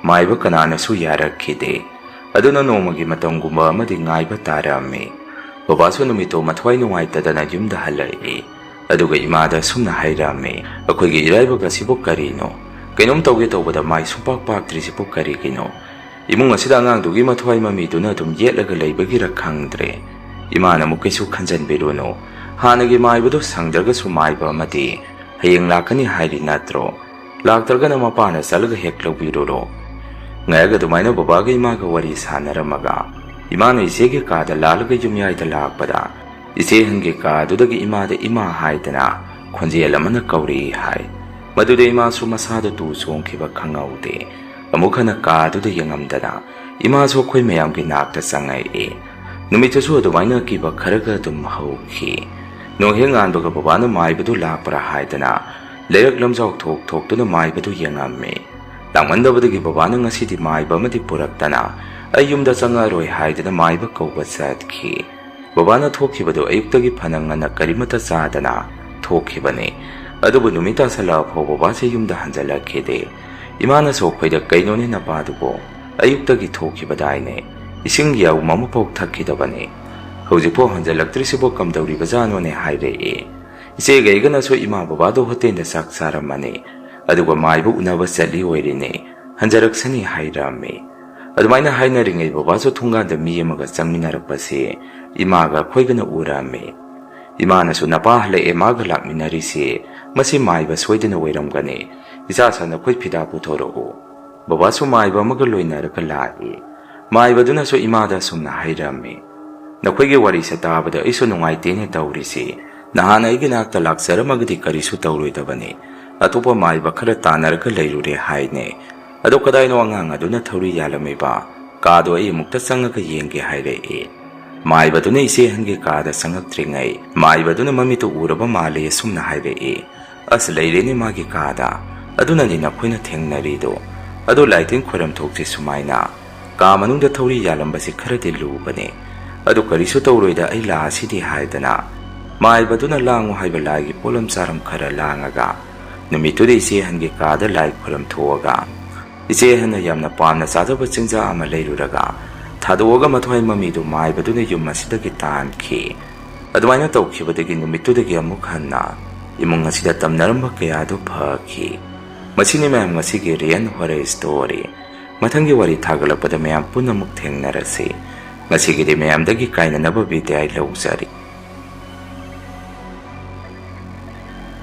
ꯃꯥꯏꯕ ꯀꯅꯥꯅꯁꯨ ꯌꯥꯔꯛꯈꯤꯗꯦ꯫ ꯑꯗꯨꯅ ꯅꯣꯡꯃꯒꯤ ꯃꯇꯝꯒꯨꯝꯕ ꯑꯃꯗꯤ ꯉꯥꯏꯕ ꯇꯥꯔꯛꯑꯝꯃꯤ꯫ ꯕꯕꯥꯁꯨ ꯅꯨꯃꯤꯠꯇꯨ ꯃꯊ꯭ꯋꯥꯏ ꯅꯨꯡꯉꯥꯏꯇꯗꯅ ꯌꯨꯝꯗ ꯍꯜꯂꯛꯏ꯫ ꯑꯗꯨꯒ ꯏꯃꯥꯗ ꯑꯁꯨꯝꯅ ꯍꯥꯏꯔꯛꯑꯝꯃꯤ, "ꯑꯩꯈꯣꯏꯒꯤ ꯏꯔꯥꯏꯕꯛ ꯑꯁꯤꯕꯨ ꯀꯔꯤꯅꯣ? ꯀꯩꯅꯣꯝ ꯇꯧꯒꯦ ꯇꯧꯕꯗ ꯃꯥꯏ ꯁꯨꯡꯄꯥꯛ ꯄꯥꯛꯇ꯭ꯔꯤꯁꯤꯕꯨ ꯀꯔꯤꯒꯤꯅꯣ?" ꯏꯃꯨꯡ ꯑꯁꯤꯗ ꯑꯉꯥꯡꯗꯨꯒꯤ ꯃꯊ꯭ꯋꯥꯏ ꯃꯃꯤꯗꯨꯅ ꯑꯗꯨꯝ ꯌꯦꯠꯂꯒ ꯂꯩꯕꯒꯤꯔ ꯈꯪꯗ꯭ꯔꯦ꯫ ꯏꯃꯥꯅ ꯑꯃꯨꯛ ꯀꯩꯁꯨ ꯈꯟꯖꯟꯕꯤꯔꯨꯅꯨ꯫ ꯍꯥꯟꯅꯒꯤ ꯃꯥꯏꯕꯗꯨ ꯁꯪꯗ꯭ꯔꯒꯁꯨ ꯃꯥꯏꯕ ꯑꯃꯗꯤ ꯍꯌꯦꯡ ꯂꯥꯛꯀꯅꯤ ꯍꯥꯏꯔꯤ ꯅꯠꯇ꯭ꯔꯣ? ꯂꯥꯛꯇ꯭ꯔꯒꯅ ꯃꯄꯥꯅ ꯆꯠꯂꯒ ꯍꯦꯛ ꯂꯧꯕꯤꯔꯨꯔꯣ꯫ ꯉꯥꯏꯍꯥꯛ ꯑꯗꯨꯃꯥꯏꯅ ꯕꯕꯥꯒ ꯏꯃꯥꯒ ꯋꯥꯔꯤ ꯁꯥꯟꯅꯔꯝꯃꯒ ꯏꯃꯥꯅ ꯏꯆꯦꯒꯤ ꯀꯥꯗ ꯂꯥꯜꯂꯒ ꯌꯨꯝꯌꯥꯏꯗ ꯂꯥꯛꯄꯗ ꯏꯆꯦ ꯑꯍꯟꯒꯤ ꯀꯥꯗꯨꯗꯒꯤ ꯏꯃꯥꯗ "ꯏꯃꯥ" ꯍꯥꯏꯗꯅ ꯈꯣꯟꯖꯦꯜ ꯑꯃꯅ ꯀꯧꯔꯛꯏ ꯍꯥꯏ꯫ ꯃꯗꯨꯗ ꯏꯃꯥꯁꯨ ꯃꯁꯥꯗ ꯇꯨ ꯆꯣꯡꯈꯤꯕ ꯈꯪꯍꯧꯗꯦ꯫ ꯑꯃꯨꯛ ꯍꯟꯅ ꯀꯥꯗꯨꯗ ꯌꯦꯡꯉꯝꯗꯅ ꯏꯃꯥꯁꯨ ꯑꯩꯈꯣꯏ ꯃꯌꯥꯝꯒꯤ ꯅꯥꯛꯇ ꯆꯪꯉꯛꯏ꯫ ꯅꯨꯃꯤꯠꯇꯨꯁꯨ ꯑꯗꯨꯃꯥꯏꯅ ꯑꯀꯤꯕ ꯈꯔꯒ ꯑꯗꯨꯝ ꯍꯧꯈꯤ꯫ ꯅꯣꯡ ꯍꯦꯛ ꯉꯥꯟꯕꯒ ꯕꯕꯥꯅ ꯃꯥꯏꯕꯗꯨ ꯂꯥꯛꯄ꯭ꯔꯥ ꯍꯥꯏꯗꯅ ꯂꯩꯔꯛ ꯂꯝꯖꯥꯎ ꯊꯣꯛ ꯊꯣꯛꯇꯨꯅ ꯃꯥꯏꯕꯗꯨ ꯌꯦꯡꯉꯝꯃꯤ꯫ ꯂꯥꯛꯃꯟꯗꯕꯗꯒꯤ ꯕꯕꯥꯅ "ꯉꯁꯤꯗꯤ ꯃꯥꯏꯕ ꯑꯃꯗꯤ ꯄꯨꯔꯛꯇꯅ ꯑꯩ ꯌꯨꯝꯗ ꯆꯪꯉꯛꯑꯔꯣꯏ" ꯍꯥꯏꯗꯅ ꯃꯥꯏꯕ ꯀꯧꯕ ꯆꯠꯈꯤ꯫ ꯕꯕꯥꯅ ꯊꯣꯛꯈꯤꯕꯗꯨ ꯑꯌꯨꯛꯇꯒꯤ ꯐꯅ ꯉꯟꯅ ꯀꯔꯤꯃꯠꯇ ꯆꯥꯗꯅ ꯊꯣꯛꯈꯤꯕꯅꯤ꯫ ꯑꯗꯨꯕꯨ ꯅꯨꯃꯤꯠ ꯇꯥꯁꯜꯂꯛꯑ ꯐꯥꯎ ꯕꯕꯥꯁꯦ ꯌꯨꯝꯗ ꯍꯟꯖꯜꯂꯛꯈꯤꯗꯦ꯫ ꯏꯃꯥꯅꯁꯨ ꯑꯩꯈꯣꯏꯗ "ꯀꯩꯅꯣꯅꯦ ꯅꯄꯥꯗꯨꯕꯣ? ꯑꯌꯨꯛꯇꯒꯤ ꯊꯣꯛꯈꯤꯕꯗꯥꯏꯅꯦ? ꯏꯁꯤꯡ ꯌꯥꯎꯝ ꯑꯃꯐꯥꯎ ꯊꯛꯈꯤꯗꯕꯅꯦ꯫ ꯍꯧꯖꯤꯛꯐꯥꯎ ꯍꯟꯖꯜꯂꯛꯇ꯭ꯔꯤꯁꯤꯕꯣ ꯀꯝꯗꯧꯔꯤꯕꯖꯥꯠꯅꯣꯅꯦ?" ꯍꯥꯏꯔꯛꯏ꯫ ꯏꯆꯦꯒ ꯑꯩꯒꯅꯁꯨ ꯏꯃꯥ ꯕꯕꯥꯗꯣ ꯍꯣꯇꯦꯜꯗ ꯆꯥꯛ ꯆꯥꯔꯝꯃꯅꯤ, ꯑꯗꯨꯒ ꯃꯥꯏꯕ ꯎꯅꯕ ꯆꯠꯂꯤ ꯑꯣꯏꯔꯤꯅꯦ, ꯍꯟꯖꯔꯛꯁꯅꯤ ꯍꯥꯏꯔꯝꯃꯤ꯫ ꯑꯗꯨꯃꯥꯏꯅ ꯍꯥꯏꯅꯔꯤꯉꯩ ꯕꯕꯥꯁꯨ ꯊꯣꯡꯒꯥꯟꯗ ꯃꯤ ꯑꯃꯒ ꯆꯪꯃꯤꯟꯅꯔꯛꯄꯁꯤ ꯏꯃꯥꯒ ꯑꯩꯈꯣꯏꯒꯅ ꯎꯔꯝꯃꯤ꯫ ꯏꯃꯥꯅꯁꯨ, "ꯅꯄꯥ ꯍꯜꯂꯛꯑꯦ, ꯃꯥꯒ ꯂꯥꯛꯃꯤꯟꯅꯔꯤꯁꯤ, ꯃꯁꯤ ꯃꯥꯏꯕ ꯁꯣꯏꯗꯅ ꯑꯣꯏꯔꯝꯒꯅꯤ, ꯏꯆꯥ ꯁꯟ ꯑꯩꯈꯣꯏ ꯐꯤꯗꯥ ꯄꯨꯊꯣꯔꯛꯎ"꯫ ꯕꯕꯥꯁꯨ ꯃꯥꯏꯕ ꯑꯃꯒ ꯂꯣꯏꯅꯔꯒ ꯂꯥꯛꯏ꯫ ꯃꯥꯏꯕꯗꯨꯅꯁꯨ ꯏꯃꯥꯗ ꯑꯁꯨꯝꯅ ꯍꯥꯏꯔꯝꯃꯤ, "ꯅꯈꯣꯏꯒꯤ ꯋꯥꯔꯤꯁꯦ ꯇꯥꯕꯗ ꯑꯩꯁꯨ ꯅꯨꯡꯉꯥꯏꯇꯦꯅꯦ ꯇꯧꯔꯤꯁꯤ꯫ ꯅꯍꯥꯟ ꯑꯩꯒꯤ ꯅꯥꯛꯇ ꯂꯥꯛꯆꯔꯝꯃꯒꯗꯤ ꯀꯔꯤꯁꯨ ꯇꯧꯔꯣꯏꯗꯕꯅꯤ꯫ ꯑꯇꯣꯞꯄ ꯃꯥꯏꯕ ꯈꯔ ꯇꯥꯟꯅꯔꯒ ꯂꯩꯔꯨꯔꯦ ꯍꯥꯏꯅꯦ꯫ ꯑꯗꯣ ꯀꯗꯥꯏꯅꯣ ꯑꯉꯥꯡ ꯑꯗꯨꯅ ꯊꯧꯔꯤ ꯌꯥꯜꯂꯝꯃꯤꯕ? ꯀꯥꯗꯣ ꯑꯩ ꯑꯃꯨꯛꯇ ꯆꯪꯉꯒ ꯌꯦꯡꯒꯦ" ꯍꯥꯏꯔꯛꯏ꯫ ꯃꯥꯏꯕꯗꯨꯅ ꯏꯆꯦ ꯑꯍꯟꯒꯤ ꯀꯥꯗ ꯆꯪꯉꯛꯇ꯭ꯔꯤꯉꯩ ꯃꯥꯏꯕꯗꯨꯅ ꯃꯃꯤꯠꯇꯨ ꯎꯔꯕ ꯃꯥꯜꯂꯦ ꯑꯁꯨꯝꯅ ꯍꯥꯏꯔꯛꯏ, "ꯑꯁ, ꯂꯩꯔꯦꯅꯦ ꯃꯥꯒꯤ ꯀꯥꯗ꯫ ꯑꯗꯨꯅꯅꯤ ꯅꯈꯣꯏꯅ ꯊꯦꯡꯅꯔꯤꯗꯣ꯫ ꯑꯗꯣ ꯂꯥꯏꯇꯤꯟ ꯈꯣꯏꯔꯝ ꯊꯣꯛꯁꯤ ꯁꯨꯃꯥꯏꯅ꯫ ꯀꯥ ꯃꯅꯨꯡꯗ ꯊꯧꯔꯤ ꯌꯥꯜꯂꯝꯕꯁꯤ ꯈꯔꯗꯤ ꯂꯨꯕꯅꯤ꯫ ꯑꯗꯨ ꯀꯔꯤꯁꯨ ꯇꯧꯔꯣꯏꯗ, ꯑꯩ ꯂꯥꯛꯑꯁꯤꯗꯤ" ꯍꯥꯏꯗꯅ ꯃꯥꯏꯕꯗꯨꯅ ꯂꯥꯡꯉꯨ ꯍꯥꯏꯕ ꯂꯥꯏꯒꯤ ꯄꯣꯠꯂꯝ ꯆꯥꯔꯝ ꯈꯔ ꯂꯥꯡꯉꯒ ꯅꯨꯃꯤꯠꯇꯨꯗ ꯏꯆꯦ ꯑꯍꯟꯒꯤ ꯀꯥꯗ ꯂꯥꯏ ꯈꯣꯏꯔꯝ ꯊꯣꯛꯑꯒ ꯏꯆꯦ ꯑꯍꯟꯅ ꯌꯥꯝꯅ ꯄꯥꯝꯅ ꯆꯥꯖꯕ ꯆꯤꯟꯖꯥꯛ ꯑꯃ ꯂꯩꯔꯨꯔꯒ ꯊꯥꯗꯣꯛꯑꯒ ꯃꯊ꯭ꯋꯥꯏ ꯃꯃꯤꯗꯨ ꯃꯥꯏꯕꯗꯨꯅ ꯌꯨꯝ ꯑꯁꯤꯗꯒꯤ ꯇꯥꯟꯈꯤ꯫ ꯑꯗꯨꯃꯥꯏꯅ ꯇꯧꯈꯤꯕꯗꯒꯤ ꯅꯨꯃꯤꯠꯇꯨꯗꯒꯤ ꯑꯃꯨꯛ ꯍꯟꯅ ꯏꯃꯨꯡ ꯑꯁꯤꯗ ꯇꯝꯅꯔꯝꯕ ꯀꯌꯥꯗꯨ ꯐꯈꯤ꯫ ꯃꯁꯤꯅꯤ ꯃꯌꯥꯝ ꯉꯁꯤꯒꯤ ꯔꯤꯌꯦꯜ ꯍꯣꯔꯔ ꯁ꯭ꯇꯣꯔꯤ꯫ ꯃꯊꯪꯒꯤ ꯋꯥꯔꯤ ꯊꯥꯒꯠꯂꯛꯄꯗ ꯃꯌꯥꯝ ꯄꯨꯟꯅ ꯑꯃꯨꯛ ꯊꯦꯡꯅꯔꯁꯤ꯫ ꯉꯁꯤꯒꯤꯗꯤ ꯃꯌꯥꯝꯗꯒꯤ ꯀꯥꯏꯅꯅꯕ ꯕꯤꯗꯥꯏ ꯂꯧꯖꯔꯤ꯫